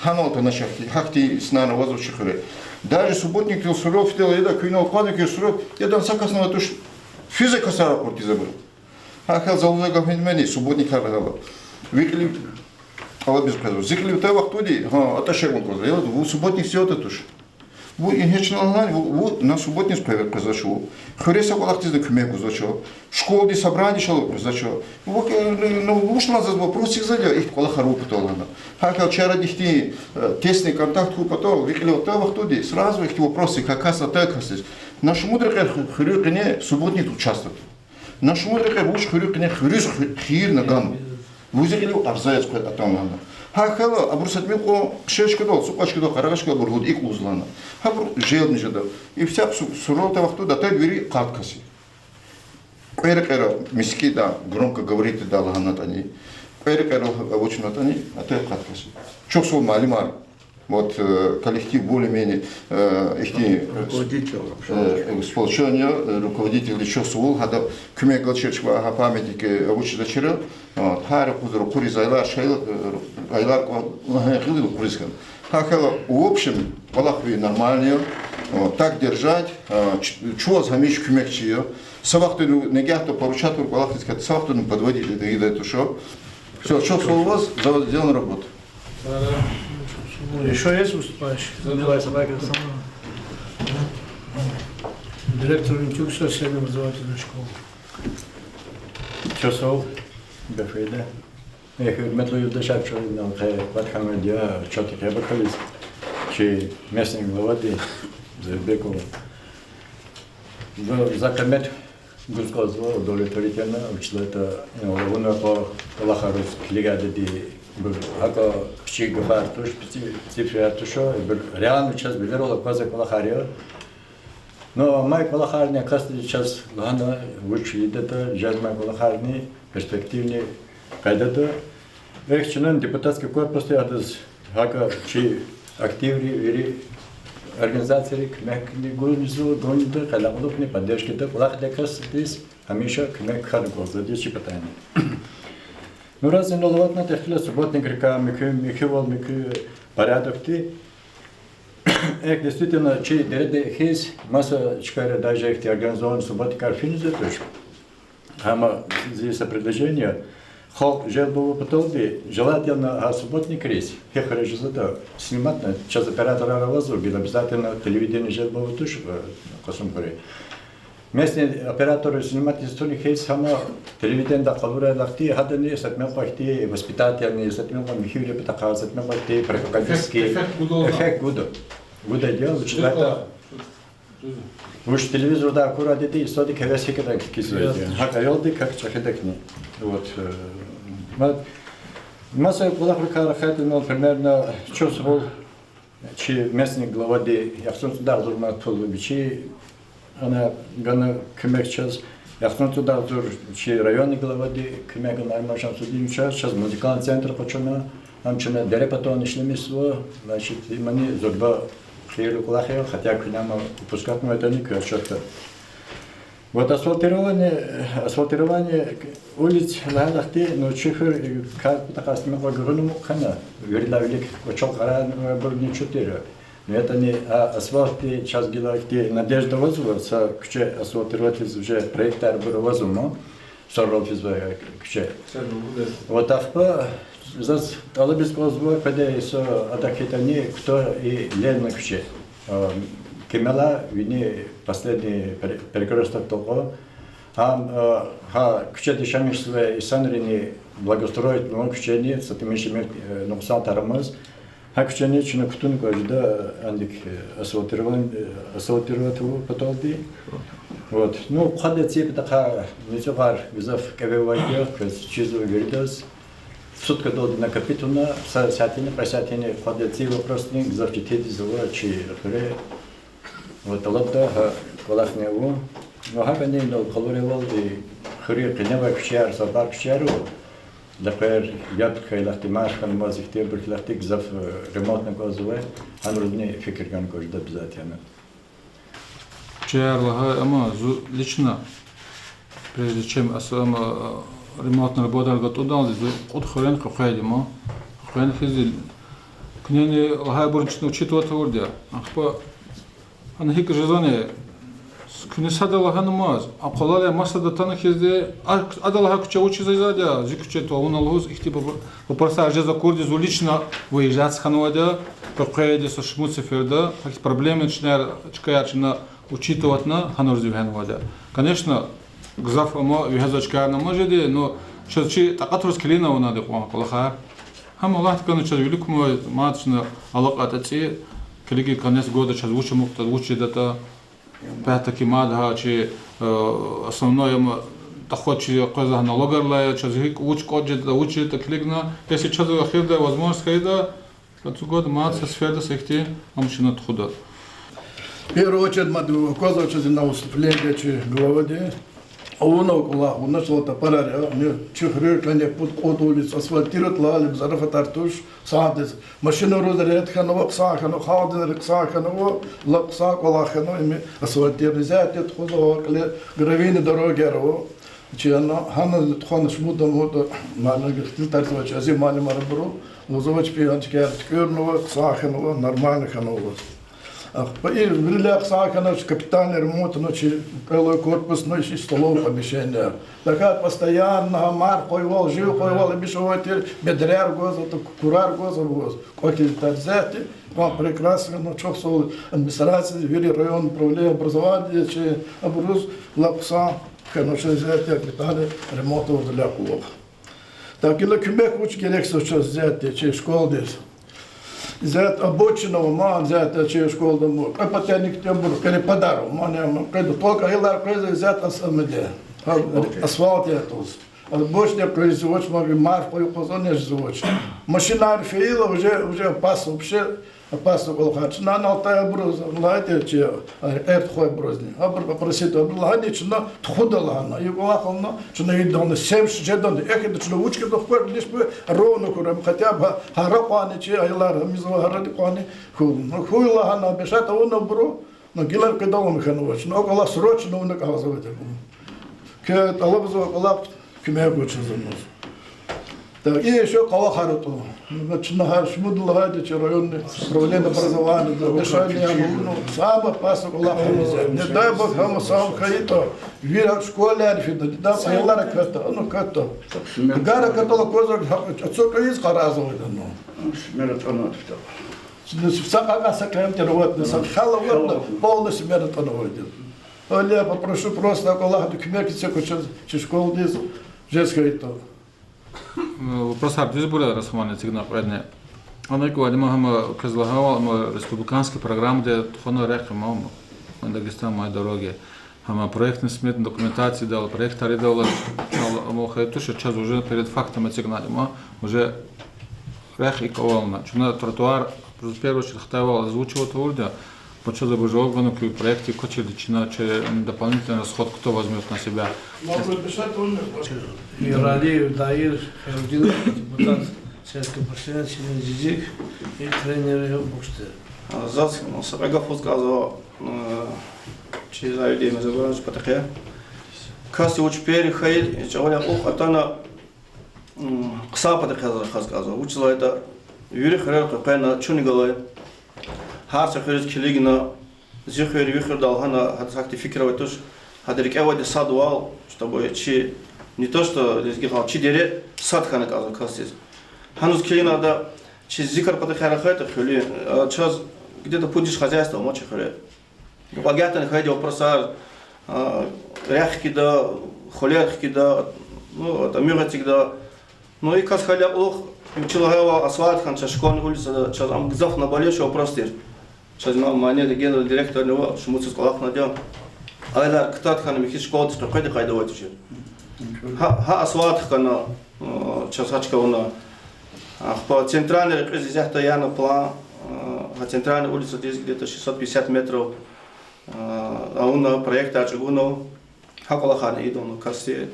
Гьанал атана чахъ, гьахьтин снана ваз вичи хуьре. Даже субботникдал сурал фидайла, яда куьнал кьван ки сурал, яда са касни авай туш, физа касар акъудиз абур. Гьа хьайила за лугьузвай гаф мени, субботникар гьала. Виклив тӀалабиз къвезва. Зи кьилив атай вахтунди, гьа, атӀа шегун кӀанзава. Я, вун субботник сивяв туш. Вун ингье чна лагьана, вун, вун на субботникдиз къве-, къвезвач вун. Хуьре са кӀвалахдизни куьмек гузвач вун. Школадин собрание шалав къвезвач вун. Вун, э, ну, вуч лагьана заз вопрос ийизвайди я, ихьтин кӀвалахар авун патал лагьана. Гьа хьайила чарад ихьтин, э, тесный контакт хьун патал, ви кьилив атай вахтунди, сразу ихьтин вопрос ийиз, как раз атай касдиз. На шумуд рекьер ху-, хуьруьн къене субботникдал участвовать. На шумуд рекьер вуч хуьруьн къене хуьруьз хи-, хийир на ганва. Вун зи кьилив арза яз къвез атана лагьана. Гьа хьайила абуру са тӀимил кьван къше чкадал, цӀукьа чкадал, къарагъа чкадал абур лугьуда, икӀ лугьуз лагьана. Гьабур желбни жеда. И всяк су-, сурал атай вахтунда атайди вири къад кас я. Кьве рекьера мискӀинда, громкоговорителда лагьанатӀани, кьве рекьера авачнатӀани, атай къад кас я. Чухсагъул муаллимар. Вот, э, коллектив более-менее, э, ихьтин, э, сплочённый, э, руководитель чухсагъул, гьада куьмек гайи чирчва гьа памятник, э, авачиз авачира. Вот, гьар юкъуз ракъуриз аялар, шайла, э, аялар кӀва-, лагьай хьайила ракъуриз хьана. Гьа хьайила, в общем, кӀвалах ви нормальный я. Вот, так держать, э, ч-, чун ваз гьамиша куьмекчи я. Са вахтунда нагагьда поручать авур кӀвалах хьиз хьайитӀа, са вахтунда подводить ийидай туш. Всё, чухсагъул ваз за сделанную работу. Да, да. Ещё есть выступающие? Давай, давай, давай. Директор Интюкса средней образовательной школы. Чухсагъул, гаф ийида. Э, гьуьрметлу юлдашар, чун инал къе ватханвайди я, чун текебакализ, чи местный главади, Зайирбекова. За, за къимет гуз кӀанзава, удовлетворительно, вучиз лагьайтӀа, э, авунвай кӀвалахриз килигайди, ибур гьакӀа пичи гафар туш, пичи цифраяр туш, ибур реально чаз вилерал аквазвай кӀвалахар я. Ну, амай кӀвалахарни касди чаз лагьана, вуч ийидатӀа, жезмай кӀвалахарни перспективный къайдада. Эхь, чна депутатский корпусди адаз гьакӀа чи активри, вири организацийри куьмекни гуз, гунда, къенин кьулухъни поддержкада, кӀвалахдай касдиз гьамиша куьмек хьана кӀанзавайди я чи патайни. Ну, раз инал аватна, ихтилат субботникрикай, муькуь, муькуьвал, муькуь порядокди. Эхь, действительно, чи дереда хьиз, маса чкайра даже ихьтин организованный субботникар финиз ятӀа туш. Гьам зи са предложение. Халкь желб авур паталди, желательно, гьа субботникриз, гьи хуьре жезватӀа, сниматьна, чаз операторар авазва, гила обязательно телевидение желб авур туш, э, Кьасумхуьре. Местный оператор снимать ийиз туна хьиз, гьама телевидениеда къалурай лагьайди, гьадани са тӀимил кьван ихьтин воспитательный, са тӀимил кьван михьивилин патахъай, са тӀимил кьван ихьтин пропагандистский эффект, эффект гуда. Эффект гуда. Гуда дел, вуч лагьайтӀа, вуч телевизорда акурайди, исятда гьевес гьикӀ ятӀани кхьизвайди я. Гьакӏ аялди как чӀехидакни. Вот, э, ма-, маса кӀвалахрикай рахайтӀани, примерно, чаз гьал чи местный главади яхцӀурни цӀуд агъзур манат пул вичи ана гана куьмек чаз, яхцӀурни цӀуд агъзур чи районный главади куьмек гана, Арман Шамсудинович, чаз музыкальный центр къачуна, ам чна дере патал ишлемишзава, значит, имани зурба хийирлу кӀвалах я, хотя куьне ам выпускатьнавайтӀани, куь отчётда. Вот асфальтирование, асфальтирование улиц лагьай вахтунда, ну, чи хуьр, э, кар патахъай са тӀимил кьван гуьгъуьна амукьна, виридалай вилик кӀвачел къарагъарнавайбурни чун тир. Ну, ятӀани, а, асфальтди чаз гила ихьтин надежда авазва, са куьче асфальтировать ийиз уже проектарбур авазва ман, соррал физвай куьче. Вот ахпа заз тӀалабиз кӀанзава, къведай йисуз адак хьайитӀани, кутуна и Ленина куьче. А, кимела вини последний пере-, перекрёстокдал кьван. Гьа, а, гьа куьчеда яшамишзавай инсанрини благоустроить авунвай куьчени, са тӀимил-шимил, э, нукьсан тарамаз. Гьа куьчени чна кутуна кӀанзава, андик, э, асфальтирован-, э, асфальтировать авун паталди. Вот. Ну, хъвадай ци патахъай муькуьбур гзаф кӀеве авайди я, квез чизва виридаз. Суткадалди накопить авуна, са сятини, кьве сятини хъвадай ци вопросни гзаф четиндиз ава чи хуьре. Вот, тӀалабда гьа кӀвалахни авун. Ну, гьакӀни, ну, къалурайвал, и хуьруьн къеневай куьчеяр, са пар куьчеяр ава, лехъвер, яд хьайи вахтунда, марф хьанмаз ихьтинбур хьайи вахтунда гзаф, э, ремонтна кӀанзавай, гьанрузни фикир гана кӀанзава обязательно. Куьчеяр лагьай, амма зун лично, прежде чем ас-, ам, а, ремонтный работаяр гатӀудалди, зун кьуд хуьруьн къекъвейди я ман. Къекъвейди хьиз, куьнени лагьайбурни чна учитывать авурди я. Ахпа ана гьикӀ жезвани, куьне сада лагьанмаз, а къвалал я масад атана хьизди, а, ада лагьай куьче вучиз ийизвайди я, зи куьче тавуна лугьуз, ихьтин вопросар жез акурди, зун лично выезжать хьанвайди я, къекъвейди я са шумуд сеферда, гьахьтин проблемный чкаяр, чкаяр чна учитыватьна, гьанрузни вегьенвайди я. Конечно, гзаф ама вегьезвай чкаярни ама жеди, но чаз чи такьатриз килигна авунвайди кьван кӀвалахар. Гьам Аллагьди кӀанда, чаз виликамай мад чна алакьайтӀа цӀи, килигин конец года чаз вуч амукьдатӀа, вуч жедатӀа, опять-таки мад гьа чи, э, основной ам доход чи къвезва гьа налогарилай, чаз гьикӀ вуч кӀватӀ жедатӀа, вуч жедатӀа килигна, если чаз эхирдай возможность хьайитӀа, концу года мад са сеферда са ихьтин ам чна тухуда. В первую очередь мад аквазва чаз ина выступлениеда чи главади. Авунва кӀвалах, авунач лагьай тапарар я, чи хуьруьн къене пуд-кьуд улиц асфальтировать лагьайла зарафатар туш, садиз. Машинриз ред хьанва, хъсан хьанва, халкьдиз хъсан хьанва, лап хъсан кӀвалах хьанва, им асфальтировать исятда тухузва, кьиле гравийный дорогаяр ава. Чи ана гьана тухвана шумуд-муд муаллимар ихтилатзавач, зи муаллимар абуру, лугьузва чпи гьа чкаяр туькӀуьрнава, хъсан хьанва, нормально хьанва. Ахпа и виридалай хъсан хьанач капитальный ремонт, ну, чи кӀелай корпус, ну, и столовый помещение. ТахьайтӀа постоянно гьа марф къвайвал, жив къвайвал, гьамиша авай тир, бедраяр гваз, ата курар гваз, абуруз кӀватӀ хьиз тарсар исятда, кьван прекрасно, ну, чухсагъул администрациядиз, вири район управление образования чи, абуруз лап хъсан хьанач исятда капитальный ремонт авурдалай кьулухъ. Так, гила куьмек вуч герек са чаз исятда чи школадиз. Исятда обочина ава ман, исятда чи школада ам, кьве патаникдин абур къерепатар ава ман, ам, къведа, только аялар къвезва исятда ас-, амиди. Гьа, асфальт ятӀуз. Обочина къвезизвач, ман марф къвай къвезва, нез жезвач. Машинар фейила уже, уже опасно, вообще опасно кӀвалахар. Чна ана алтай абуруз лагьайтӀа чи, э, эрт хвайбурузни. Абур попросить, абур лагьана чна тухуда лагьана. И кӀвалахална чна идална семь шесть жедалди. Эхида чна вучкӀадахъ квер, лишь бы ровно хьурай. Хотя бы гьа-, гьара кьванни чи аялар, гьамизва гьарада кьванни хьун. Ну, хьуй лагьана, обещать авуна абуру. Ну, гила къведалди хьанвач. Ну, кӀвалах срочно авуна кӀанзавайди я. Квез тӀалабзава кӀвалах, куьмек гуй чаз. Так, и ещё кӀвалахар атӀу. Ну, чна гьар шумуд лагьайди чи районный управление образования, да, дишани, ну, самый опасный кӀвалах. Не дай бог, гьам сам хьайитӀа, вири школаяр фида, да, аялар аката, ну, аката. Гара акатала квазар, ацукьиз къарагъзавайди, ну. Смена тӀана фида. Ну, са кьакьа са кьемтӀи аватна, са хал аватна, полностью смена тӀана авайди. Вале, попрошу просто кӀвалахда куьмек ийиз квачиз чи школадиз, жез хьайитӀа. Вопросар дуьз бур я, Расулан, эцигна кьведни. Ана икӀ, Валима, гьама квез лагьайвал, ама республиканский программада тухвана рехъ ман, «Дагестан, мои дороги». Гьама проектно-сметный документациядал, проектар ийидайла, ама хьайи туш, чаз уже перед фактом эцигна, ама уже рехъ икӀ авална. Чна тротуар, в первую очередь, хтайвал озвучивать авурди я, ма чаз абур жаваб гана, куь проектдик квачирди чна, чи дополнительный расход кто возьмёт на себя? Яралиев Даир, Хайрудинов, депутат сельского поселения, чилин зизик и тренер я боксда. Заз са кьве гаф лугьуз кӀанзава, э, чи заведение мезебураж патахъай. Касди вуч пери хьайи чӀавалай кьулухъ атана, м, хъсан патахъай заз рахаз кӀанзава. Вучиз лагьайтӀа вири хуьрер къекъвена, чунни галай. Гьар са хуьруьз килигна, зи хуьр, ви хуьр лагьана, гьадаз гьахьтин фикир авай туш, гьада рикӀе авайди садвал, чтобы чи, не то что лезги халкь, чи дере сад хьана кӀанзава касдиз. Гьаниз килигна ада, чи зи кар патахъай рахайтӀа хуьлуьн, а, чаз где-то пуд виш хозяйство ама чи хуьре. Агатан хьайиди вопросар, а, рехъ хкида, хулер хкида, ну, тамуьгъ эцигда. Ну, и кас хьайила кьулухъ, вичи лагьайвал, асфальт хьана чаз школьный улицада, чаз ам гзаф наболевший вопрос тир. Чаз ма-, мани генеральный директорни ава, шумуд йисуз кӀвалахнавайди я. Аялар ктад хьана михьиз школадиз къекъведи къайда авай тушир. Гьа, гьа асфальт хкана, э, чаз гьа чка авуна. Ахпа центральный рекьиз исятда яна план, э, гьа центральный улицадиз где-то шестьсот пятьдесят метров, э, авуна, проектар чӀугуна. Гьа кӀвалахарни ийидайвал касди.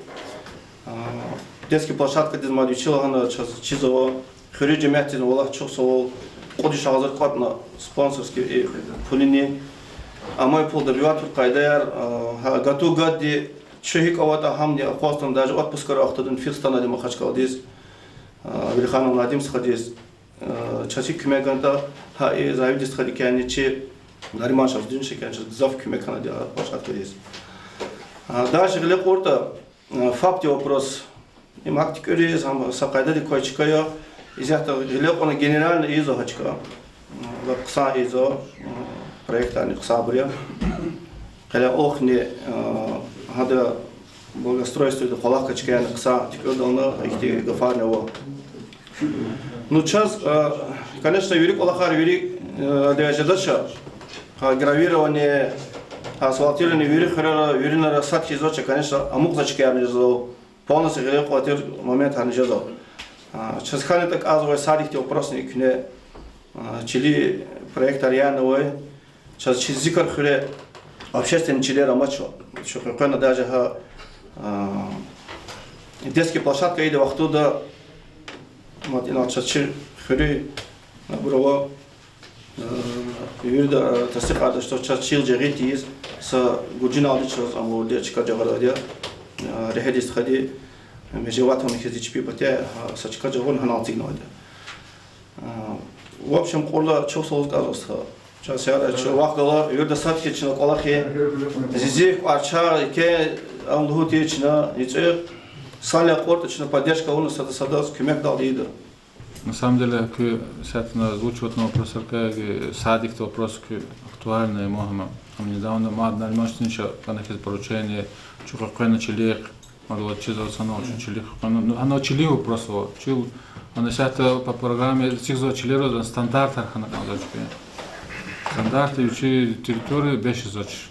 А, детский площадкадиз мад вичи лагьана чаз чизва, хуьруьн жемятдизни Аллагьдиз чухсагъул, кьуд виш агъзур кӀватӀна спонсорский, э, пулини. Амай пул добивать авур къайдаяр, а, гьа гату гадди, чун гьикӀ аватӀа гьамни акъвазна, даже отпускара вахтунда фикс атанвайди Махачкъаладиз, а, Велиханов Надим стхадиз. Э, чаз гьикӀ куьмек ганатӀа, гьа и Завидиз стхадикайни чи Нариман Шамсудиновичдикайни чаз гзаф куьмек хьанвайди я площадкадиз. А, дальше гъиле кьуртӀа, э, ФАПдин вопрос. Им гьакӀ туькӀуьриз, гьам са къайдадик квай чка я, исятда гъиле кьуна генерально ийизва гьа чка. М, ва хъсан ийизва, м, проектарни хъсанбур я. Къеле кьулухъни, э, гьада благоустройствода кӀвалахай чкаяр хъсан туькӀуьрдална, ихьтин гафарни ава. Ну, чаз, э, конечно, вири кӀвалахар, вири, э, адавай жедач, гьа гравирование, гьа асфальтирование вири хуьрера, виринра сад хьиз жезвач, конечно, амукьзавай чкаярни жезва, полностью гъиле кьунвай тир моментарни жезва. А, чаз хьанайтӀа кӀанзавай садикдин вопросни куьне, а, чилин проектар яна авай, чаз чи Зикар хуьре общественный чилер амачир. Чун къекъвена даже гьа, а, детский площадка ийидай вахтунда, мад инал чаз чи хуьруьн абур ава, а, вирида, а, тестикьарда, что чаз чил жагъид тийиз, са гужуналди чаз ам лугьуди чка жагъарвайди я, а, регьидин стхади, межеватовни хьиз чпин патахъай, а, са чка жагъурна гьанал эцигнавайди я. А, в общем, кьурла чухсагъул кӀанзава стха. Чаз яра чун вахъ гала, вирида сад хьиз чна кӀвалах ийин. Зизиф, Кьварчагъ, еке, ам лугьун тир чна, ницӀуьгъ. Санлай кьуртӀа чна поддержка авуна сада садаз куьмекдалди ийида. На самом деле, куь сятна озвучивать авунвай вопросрикай, садикдин вопрос куь актуальный я, мугьим я. Там недавно мад Нариман Шамсудиновича ана хьиз поручение, чун къекъвена чилихъ, мад ваз чизва санал чун чилихъ къекъвена. Ну, гьана чилин вопрос ава. Чил, ана исятда по программе эцигзавай чилерал стандартар хьана кӀанзавач. Стандарт вичин территория бес жезвач.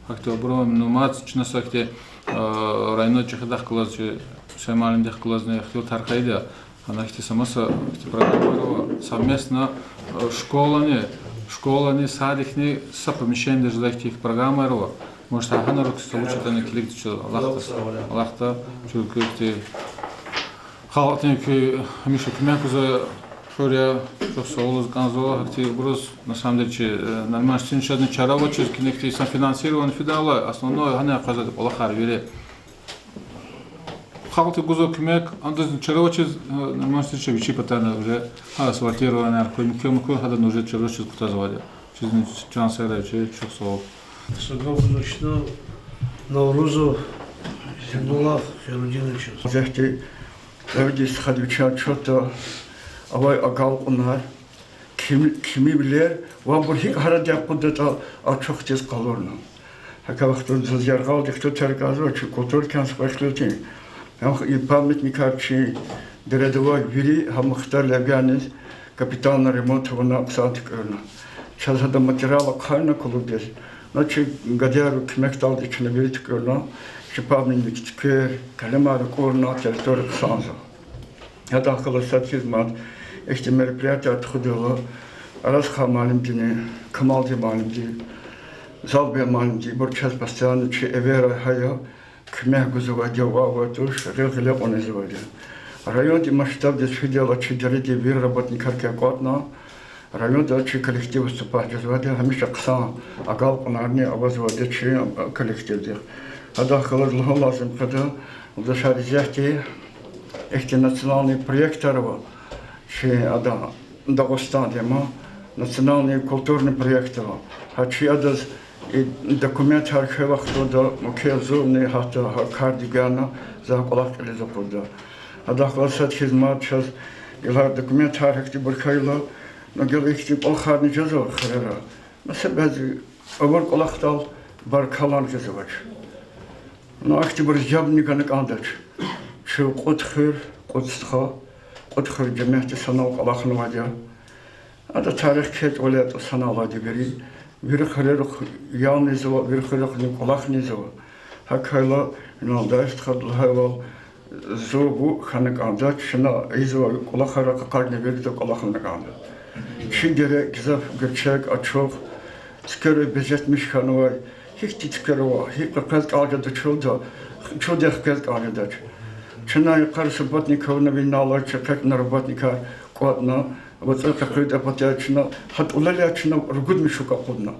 Гьахьтин абур ава, ну, мад чна са ихьтин, а, районда чӀехидахъ галаз, чи Гьуьсейн муаллимдихъ галазни ихтилатар хьайиди я. Гьана ихьтин са маса ихьтин программаяр ава, совместно, а, школани, школани, садикни, са помещениеда жедай ихьтин программаяр ава. Может, гьанра куьн са вуч ятӀани килигда чаз, алахъда, алахъда, чун куьн ихьтин халкьдин куь гьамиша куьмек гузвай хуьр я, чухсагъул лугьуз кӀанзава гьахьтинбуруз. На самом деле, чи, э, Нариман Шамсудиновичазни чара авачиз, куьне ихьтин самофинансирование фидайла, основное гьана къвезвайди кӀвалахар вири. Халкьди гузва куьмек, адазни чара авачиз, э, Нариман Шамсудиновича вичин патай уже гьа асфальтированияр хьуй, муькуь-муькуь гьадан уже чара авачиз кутазвайди я. Чизни чан сагърай чи, чухсагъул. Са гаф гузва чна Наврузов Зейнуллагь Хайрудиновичаз. Зегьтин Давид стхади вичи отчётда авай агалкьунар, кими-, кимивилер ва абур гьикӀ гьарайди акъуддатӀа ачухдиз къалурна. ГьакӀ вахтунда заз яргъалди хтун тӀвар кӀанзава чи культура кӀанз кьве хилитӀин. Гьам и памятникар чи дереда авай вири гьа мухтар лягяниз капитальный ремонт авуна хъсан туькӀуьрна. Чаз гьада материал ахъайна клубдиз. Ну, чи гадаяр куьмекдалди чна вири туькӀуьрна, чи памятник туькӀуьр, къелемар акӀурна, территория хъсанзава. Гьадахъ галаз сад хьиз мад ихьтин мероприятияр тухудайла, Аразхъан муаллимдини, Камалдин муаллимди, Залбин муаллимди, ибур чаз постоянно чи эверай гьа я, куьмек гузвайди я, вавай туш, гъил-гъиле кьунизвайди я. Райондин масштабдиз фидайла чи дередин вири работникар кватӀна, районда чи коллектив выступать жезвайди я, гьамиша хъсан агалкьунарни авазвайди я чи коллективдихъ. Гьадахъ галаз лугьун лазим къведа, лугьузвайди, ихьтин национальный проектар ава чи ада Дагъустанда, ма, национальный культурный проект ава. Гьа чи адаз и документар хьайи вахтунда муькуь зунни гьатта гьа кардик гана, за кӀвалах кьилиз акъудда. Гьадахъ галаз сад хьиз мад чаз гила документар гьахьтинбур хьайила, ну, гила ихьтин кӀвалахарни жезва хуьрера. Маса бязи авур кӀвалахдал баркаллани жезвач. Ну, ахьтинбуруз ябни гана кӀандач. Чун кьуд хуьр, кьуд стха, кьуд хуьр жемятди санал кӀвалахнавайди я. Ада тарих кечӀ вале ятӀа санал алайди вири, вири хуьрерихъ ялнизва, вири хуьрерихъни кӀвалахнизва. ГьакӀ хьайила, инал дайи стхади лагьайвал, зун вун хьана кӀандач, чна ийизвай кӀвалахар къакъудна вирида кӀвалахна кӀанда. Чи дере гзаф гуьрчег, ачух, цуькверай безетмиш хьанвай, гьихьтин цуьквер ава, гьикӀ къекъвез кӀан жеда чуда, чудихъ къекъвез кӀан жедач. Чна йикъара субботник авуна, винелай чи экъечӀна работникар кӀватӀна, вацӀу къекъуьрдай патал чна гьа тӀулелай чна ругуд мешок акъудна.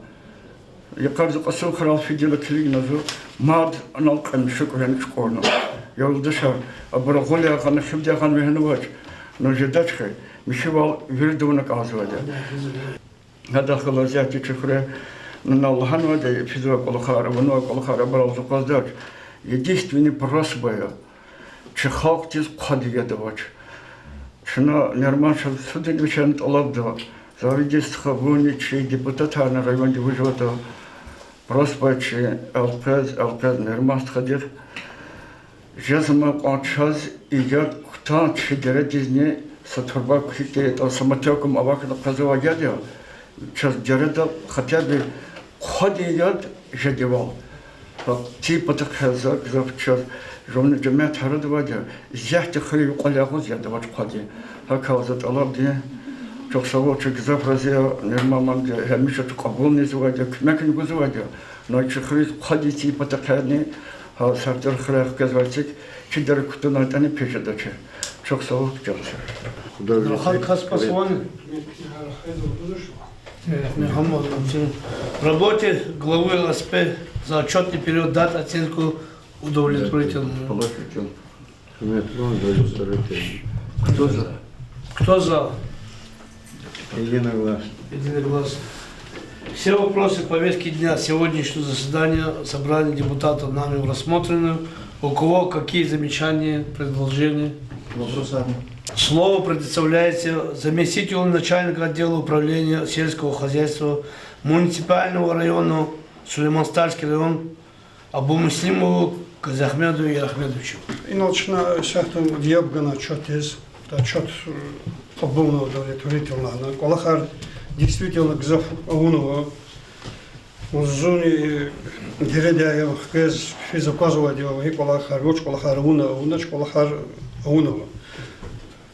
Йикъара зи кьасун хурал фидайла килигна зун, мад анал кьве мешок вегьена чукӀурна. Я юлдашар, абур гъуляй гъана, хивдай гъана вегьена авач, ну жедач хьи, михьивал вирида авуна кӀанзавайди я. Гьадахъ галаз исятда чи хуьре, ну, лагьанвайди я, физвай кӀвалахар, авунвай кӀвалахар абурал акъваздач. Единственный просьба я, чи халкьдиз хъвади яд авач. Чна Нерман шад судилвичен тӀалабда, Завидин стха, вунни, чи депутатарни районди вужватӀа, просьба я чи, элкъвез, элкъвез Нерман стхадихъ, жезмай кьван чаз и яд кутан, чи дередизни са турба кхьитӀа, самотёком авахьна къвезвай яд я, чаз дереда хотя бы хъвади яд жедайвал. Гьа ци патахъай за гзаф чаз жуван жемят гьарадавайди я, исятда хуьре юкьвал ягъуз яд авач хъвади. ГьакӀ хьайила за тӀалабдин, чухсагъул, чун гзаф рази я, Нерман муаллимди гьамиша чун кьабулни ийизвайди я, куьмекни гузвайди я, ну чи хуьруьз хъвади ци патахъайни, гьа Сардар хуьряй хквезвай цик, чи дере кутунайтӀани пис жедачир. Чухсагъул, чан сагъ. Рахаз кас пасвани? Работе главы ЛСП за отчётный период дать оценку удовлетворительную. Кто за? Кто за? Единогласно. Единогласно. Все вопросы повестки дня сегодняшнего заседания собрания депутатов нами рассмотрены. У кого какие замечания, предложения? Вопросов нет. Слово предоставляется заместителю начальника отдела управления сельского хозяйства муниципального района, Сулейман-Стальский район, Абумуслимову Казахмеду Ярахмедовичу. Инал чна исятда яб гана отчётдиз, отчёт, э, кьабулна удовлетворительно лагьана. КӀвалахар действительно гзаф авунва. Зунни дереда я хквез, физ аквазвайди я, и кӀвалахар, вуч кӀвалахар авуна, авунач, кӀвалахар авунва.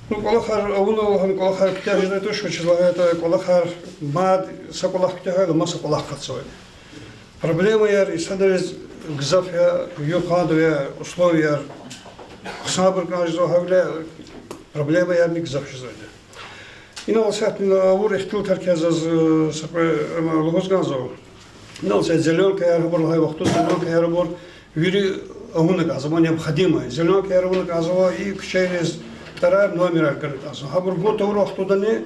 Ну, кӀвалахар авунва лагьана, кӀвалахар куьтягь жедай туш, вучиз лагьайтӀа кӀвалахар мад са кӀвалах куьтягьайла, маса кӀвалах акъатзавайди. Проблемаяр инсанриз гзаф я, юкъуз я условияр хъсанбур кӀан жезва, гьавиляй проблемаярни гзаф жезвайди. Инал исятда авур ихтилатар квез заз, э, са кьве, э, лугьуз кӀанзава. Инал са зелёнкаяр, гьабур лагьай вахтунда зелёнкаяр, гьабур вири авуна кӀанзава, необходимо я. Зелёнкаяр авуна кӀанзава, и куьчейриз тӀварар, номерар гана кӀанзава. Гьабур гун тавур вахтундани,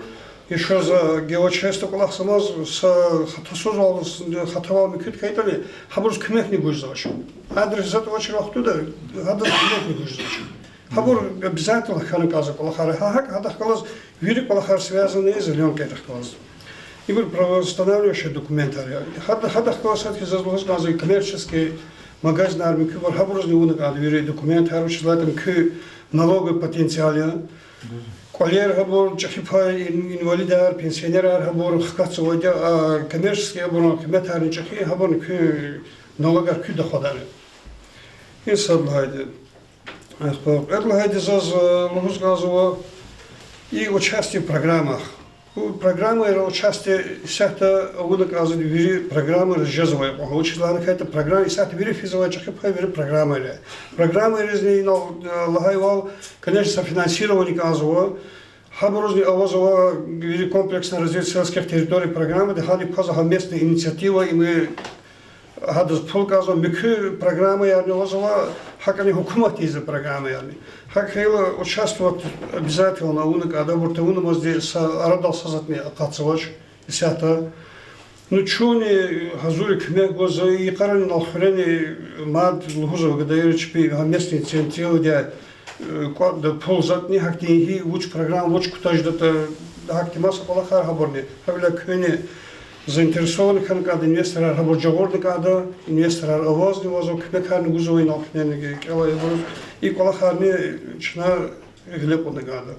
ишез геочистка кӀвалахзамаз, са хатасузвал, хатавал муькуьд хьайитӀани, гьабуруз куьмекни гуз жезвач. Адрес затӀ авачир вахтунда гьадаз куьмекни гуз жезвач. Гьабур обязательно хьана кӀанзава кӀвалахар. Гьа гьакӀ гьадахъ галаз вири кӀвалахар связанный зелёнкайрихъ галаз. Ибур правоустанавливающий документар я. Гьада, гьадахъ галаз сад хьиз заз лугьуз кӀанзава, коммерческий магазинар муькуьбур, гьабурузни авуна кӀанда вири документар, вучиз лагьайтӀа муькуь налоговый потенциал я. КӀвалер гьабур, чӀехи пай, ин-, инвалидар, пенсионерар гьабур хкатзавайди я, а коммерческий абурун къиметарни чӀехи, гьабурни куь налогар куь доходар я. Ин сад лагьайди. Ахпа кьвед лагьайди заз, э, лугьуз кӀанзава и участие в программах. Бу программайра участие исятда авуна кӀанзавайди вири программайриз жезвай кьван. Вучиз лагьана хьайитӀа программа исятда вири физвай, чӀехи пай вири программайра. Программайризни инал, э, лагьайвал, конечно, софинансирование кӀанзава. Гьабурузни авазва вири комплексное развитие сельских территорий программади, гьаник кваз гьа местная инициатива, им гьадаз пул кӀанзава, муькуь программаярни авазва, гьакӀни гьукуматдин программаярни. ГьакӀ хьайила участвовать обязательно авуна кӀанда, абур тавунамазди са арадал са затӀни акъатзавач исятда. Ну, чунни гьазур я куьмек гуз, йикъарани, инал хуьрени, мад лугьузва гадаяр чпи, гьа местный инициативади, э, кӀватӀда пул затӀни, гьахьтин гьи, вуч программа, вуч кутаз жедатӀа, гьахьтин маса кӀвалахар гьабурни. Гьавиляй куьнни заинтересован хьана кӀанда, инвесторар гьабур жагъурна кӀанда, инвесторар авазни авазва, куьмекарни гузва инал куьнени кӀелайбуруз. И кӀвалахарни чна гъиле кьуна кӀанда.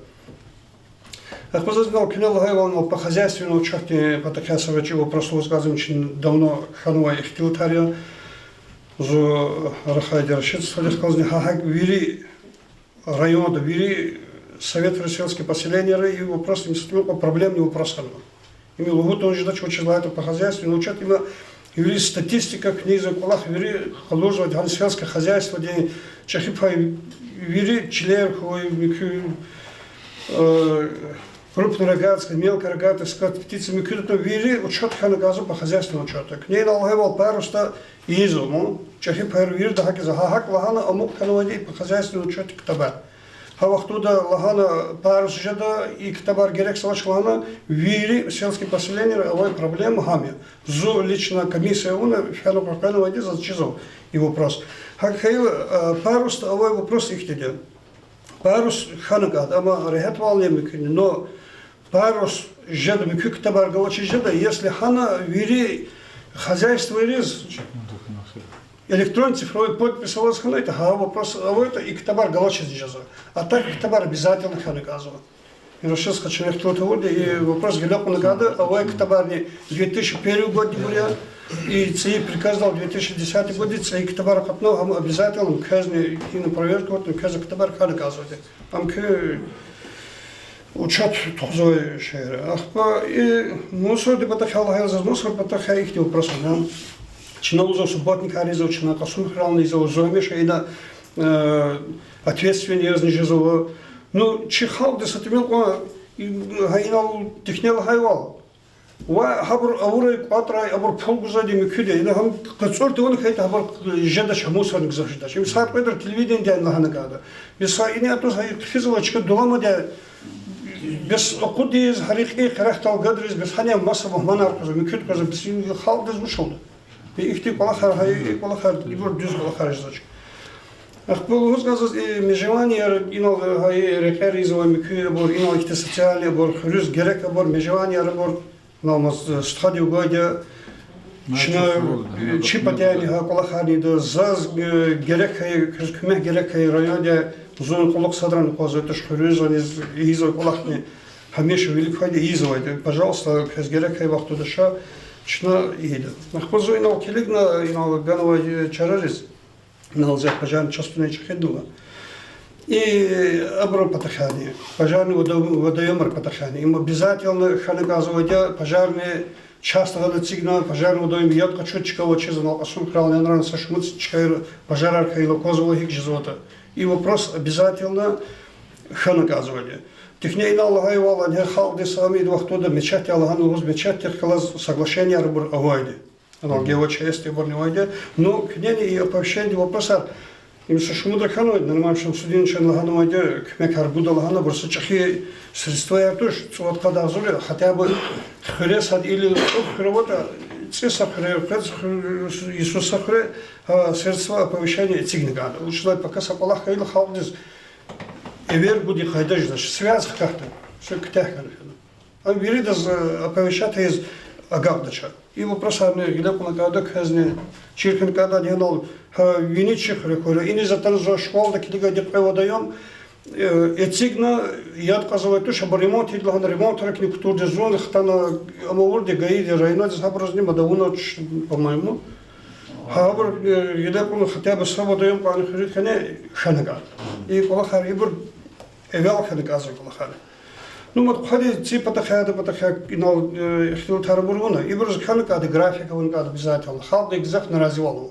Ахпа заз инал куьне лагьайвал, инал по хозяйственному учёту патахъай са вичин вопрос лугьуз кӀанзава, вичин давно хьанвай ихтилатар я. Зун рахайди Рашид стхадихъ галазни, гьа гьакӀ вири районда, вири советрин сельский поселенияра и вопрос, им са тӀимил кьван проблемный вопрос хьанва. Им лугьун тавуна жедач, вучиз лагьайтӀа по хозяйственному учёту, им вири статистика куьне ийизвай кӀвалах, вири къалурзавайди гьана сельское хозяйстводин чӀехи пай, вири чилер хьуй, муькуь, э, крупнорогатый, мелкорогатый скот, птица, муькуьда тун вири учёт хьана кӀанзава по хозяйственному учёту. Куьне инал лагьайвал, парусда ийизва ман, чӀехи пайра вирида гьакӀ ийизва, гьа гьакӀ лагьана амукь хьанвайди по хозяйственному учёту ктабар. Гьа вахтунда лагьана парус жеда, и ктабар герекзавач лагьана, вири сельский поселенияра авай проблема гьам я. Зун лично комиссия авуна, фена къекъвенвайди заз чизва и вопрос. ГьакӀ хьайила, э, парусда авай вопрос ихьтинди я. Парус хьана кӀанда, амма регьятвални я муькуьни, но парус жеда, муькуь ктабар галачиз жеда, если гьана вири хозяйствойриз электрон цифровой подпись аваз хьанайтӀа, гьа вопрос авайтӀа, и ктабар галачиз жезва. А так ктабар обязательно хьана кӀанзава. Рашид стхадиз чна ихтилат авурди, и вопрос гъиле кьуна кӀанда, авай ктабарни две тысячи первый годдинбур я, и цӀийи приказдал две тысячи десятый годдин цӀийи ктабар акъатна, гьам обязательно квезни, ина проверка авуртӀани, квез а ктабар хьана кӀанзавайди. Ам куь учёт тухузвай шейэр я. Ахпа и мусордин патахъай лагьайла, заз мусор патахъай ихьтин вопрос ава. Чна лугьузва субботникар ийизва, чна Кьасумхуьрелни ийизва, зун гьамиша ина, э, ответственный язни жезва. Ну, чи халкьди са тӀимил кьван, гьа инал тихне лагьайвал, ва гьабур авурай, кӀватӀрай, абур пул гузвайди муькуьда я. Ина гьам къацӀурди авуна хьайитӀа, гьабур жедач, гьа мусорни гзаф жедач. Им сад кьведра телевидениедани лагьана кӀанда. Бес гьа ина атӀуз гьа хъфизва чка дуламада, бес акъудиз, гьа рекьин къерехдал гадариз, бес гьана я маса мугьманар къвезва, муькуьд къвезва, бес и халкьдиз вуч лугьуда? И ихьтин кӀвалахар, гьа и кӀвалахар, ибур дуьз кӀвалахар жезвач. Ахпа лугьуз кӀанзава, и межеванияр, инал гьа и рекьер ийизвай муькуь абур, инал ихьтин социальный абур, хуьруьз герек абур, межеванияр абур, инал ман стхади вугайди я, чна, чи патани гьа кӀвалахарни ийида, заз, э, герек хьайи, квез куьмек герек хьайи районда, зун кьулухъ садрани акъваздай туш, хуьруьз аниз ийизвай кӀвалахни гьамиша вилик квайди я, ийизвайди я. Пожалуйста, квез герек хьайи вахтунда ша, чна ийида. Ахпа зун инал килигна, инал ганвай чарариз, инал зи пожарный частунин чӀехиднава. И абурун патахъайни, пожарный водо-, водоёмрин патахъайни, им обязательно хьана кӀанзавайди я, пожарный часть гъана эцигна, пожарный водоём яд къачуз чка авачиз, инал Кьасумхуьрелни, Анрани, са шумуд чкайра пожарар хьайила аквазва, гьикӀ жезватӀа. И вопрос обязательно хьана кӀанзавайди я. Тихне инал лагьайвал, ингье халкьдиз ам и вахтунда мечеть я лагьана лугьуз, мечетьдихъ галаз соглашениеяр абур авайди. Анал ГОЧС-дибурни авайди. Ну, куьнени и оповещениедин вопросар, им са шумудра хьанвайди, Нариман Шамсудиновичани лагьанвайди, куьмекар гуда лагьана, абур са чӀехи средстваяр туш, цӀувад-къад агъзур я, хотя бы хуьре сад или кьуд хуьр аватӀа, цӀи са хуьре, кьвед хуьр-, йисуз са хуьре, гьа средства оповещения эцигна кӀанда. Вучиз лагьайтӀа пака са кӀвалах хьайила халкьдиз эвер гуди къайда жедач, связь хкатда, са куьтягь хьана фена. Ам виридаз, э, оповещать ийиз агакьдача. И вопросарни гъиле кьуна кӀанда квезни, чир хьана кӀанда, гьанал, гьа, вини чи хуьре хьурай. Иниз атана зун школада килигайди кьве вад айом, э, эцигна, яд кьазвай туш, абур ремонт ийида лагьана, ремонтрикни кутурди зун хтана, ам авурди ГАИ-ди, районадиз, гьабурузни мад авунач, по-моему. Гьа, гьабур, э, гъиле кьуна хотя бы са вад айом кьван хуьруьд хьана, хьана кӀанда. И кӀвалахар ибур эвел хьана кӀанзавай кӀвалахар. Ну, мад хъвади ци патахъай, ада патахъай инал, э, ихтилатар авуна, ибуруз хьана кӀанда, график авуна кӀанда обязательно. Халкьди гзаф наразивал ава.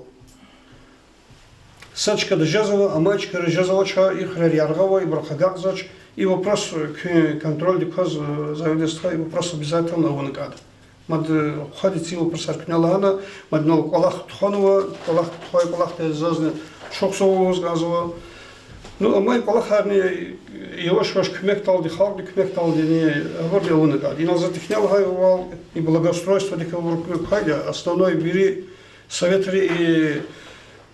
Са чкада жезва, амай чкайра жезвач, и хуьрер яргъа ава, ибурухъ агакьзавач. И вопрос, э, куь контрольдик кваз, э, заведующий стха, и вопрос обязательно авуна кӀанда. Мад, э, хъвади ци вопросар куьне лагьана, мад инал кӀвалах тухванва, кӀвалах тухвай кӀвалахда зазни чухсагъул лугьуз кӀанзава. Ну, амай кӀвалахарни, э, яваш-яваш куьмекдалди, халкьдин куьмекдалдини гьабурни авуна кӀанда. Инал за тихне лагьайвал, и благоустройстводик авур куьмек квайди, основной вири советри и,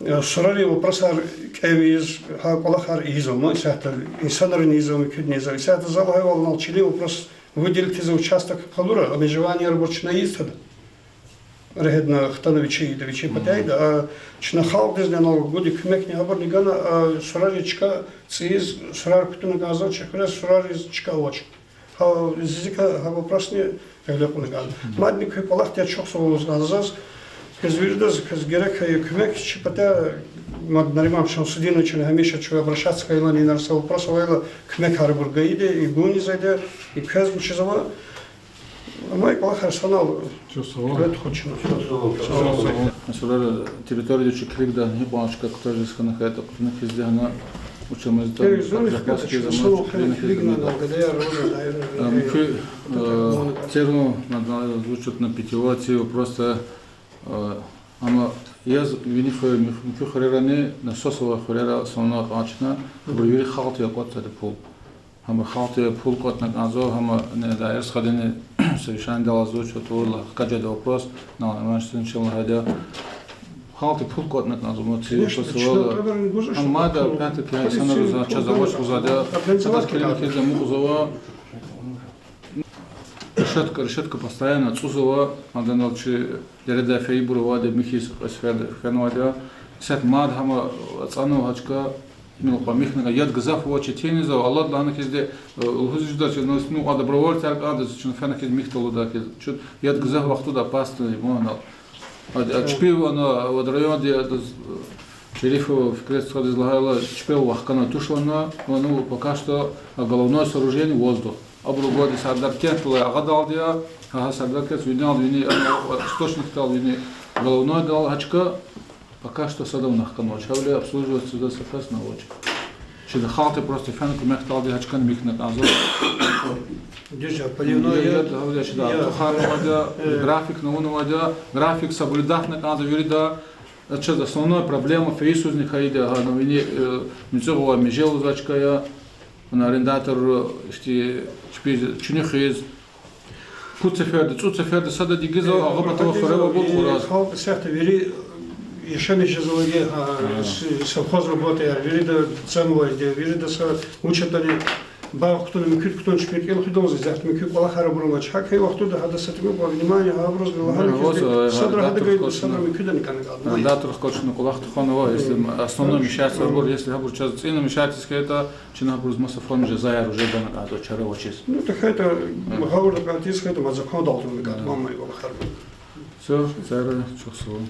э, сурарин вопросар кӀевиз, гьа кӀвалахар ийизва ман исятда, инсанрини ийизва, муькуьдини ийизва. Исятда за лагьайвал, инал чилин вопрос выделить ийиз участок къалура, а межеваниеяр абур чна ийиз тада. Регьедна хтана вичи ийида, вичи патейда, а чна халкьдизни, инал гуди куьмекни гьабурни гана, а сурариз чка цӀийиз, сурар кутуна кӀанзава чи хуьрез, сурариз чка авач. Гьа, зизика гьа вопросни гъиле кьуна кӀанда. Мадни куь кӀвалахдин чухсагъул лугьуз кӀанзава заз, квез виридаз, квез герек хьайи куьмек чи пата, мад Нариман Шамсудиновични гьамиша чун обращаться хьайила, инал са вопрос авайла, куьмекар абур гайиди, и гуниз ийида, и квезни чизва. Амай кӀвалахар санал. Чухсагъул. Сурар территорияда чи килигда, гьикьван чка кутаз жез хьана хьайитӀа, кутуна хьизди гьана, учамазда, Э, зуни запас хкатач, хьиз, ама санал чукурина хьиз килигна гьана. Алгадаяр роза, наверное, Э, муькуь, э, э, термо, надо озвучить на питьевой, ци просто, э, ама яз вини хуьр, муькуь хуьрерани насос авай хуьрера основной акьван чна, абур вири халкьди акватзавайди пул. Гьама халкьди пул кӀватӀна кӀанзава, гьама не, да, эрс хадани совещаниедал озвучивал, хкажеда вопрос, на, раньше сначала гьада. Халкьди пул кӀватӀна кӀанзава, ма ци Конечно, посылала. Чна тӀварни гузвач, Амма да, пул. Пятый, пятый Хадиси сана руза, чаз авач гузада. Организовать Хадас килигна кӀанзава. Хьизда мукьзава. Решетка, решетка постоянно цӀузава, адан алчи дереда фейибур авайди, михьиз кьве сеферда фенвайди я. Исятда мад гьама ацӀанва гьа чка, мил кьван михьна кӀан, яд гзаф ава, четинизава, алад лагьана хьизди, э, лугьуз жедач, ну, ну, а добровольцар кӀанда, чун фена хьиз михьда лугьуда хьиз. Чун яд гзаф вахтунда опасный, мана. А, а чпив ана, вад районди, а, Шерифов Фикрет стхадиз лагьайла, чпел вахкана туш вана, вана, ну, пока что, а, головное сооружение воздух. Абуру гвади Сардаркентдилай агъадалди я, гьа Сардаркент винел, вини, а, источникдал, вини головнойдал гьа чка, пока что сада вуна хканвач. Гьавиляй обслуживать ийиз са кас авач. Чида халкьди просто фена куьмекдалди гьа чкани михьна кӀанзава. Дуьз я, поливной я, я, гьавиляй чида я, тухарнавайди я, э, графикни авунвайди я, график соблюдатьна кӀанзава вирида. Чаз основной проблема фейи йисузни хьайиди я, гьана вини, э, муьтӀуьгъвай меже лугьузвай чка я, гьана арендатор, ихьтин чпиз чуьнуьхиз, пуд сеферда, цӀуд сеферда сада дигизва, агъа патав хуьрев абур кьураз. Халкь исятда вири яшамиш жезвайди, а, с-, совхоз работаяр, вирида цанвайди, вирида са вуч ятӀани багъ кутуна, муькуьд кутуна чпин кьил хуьдалзава, исятда муькуь кӀвалахар абур амач. ГьакӀ хьайи вахтунда гьада са тӀимил кьван внимание гьабуруз лагьана хьизди, садра гьадагайди, садра муькуьдани кӀана кӀанда. Арендатор хкачуна кӀвалах тухванва, если основной мешать авайбур, если гьабур чаз цӀийна мешать ийиз хьайитӀа, чна гьабуруз маса форма жазаяр уже гана кӀанзава, чара авачиз. Ну, тахьайтӀа гъавурда кӀантӀиз хьайитӀа, ма закондал туна кӀанда, ма амай кӀвалахар. Всё, цара чухсагъул.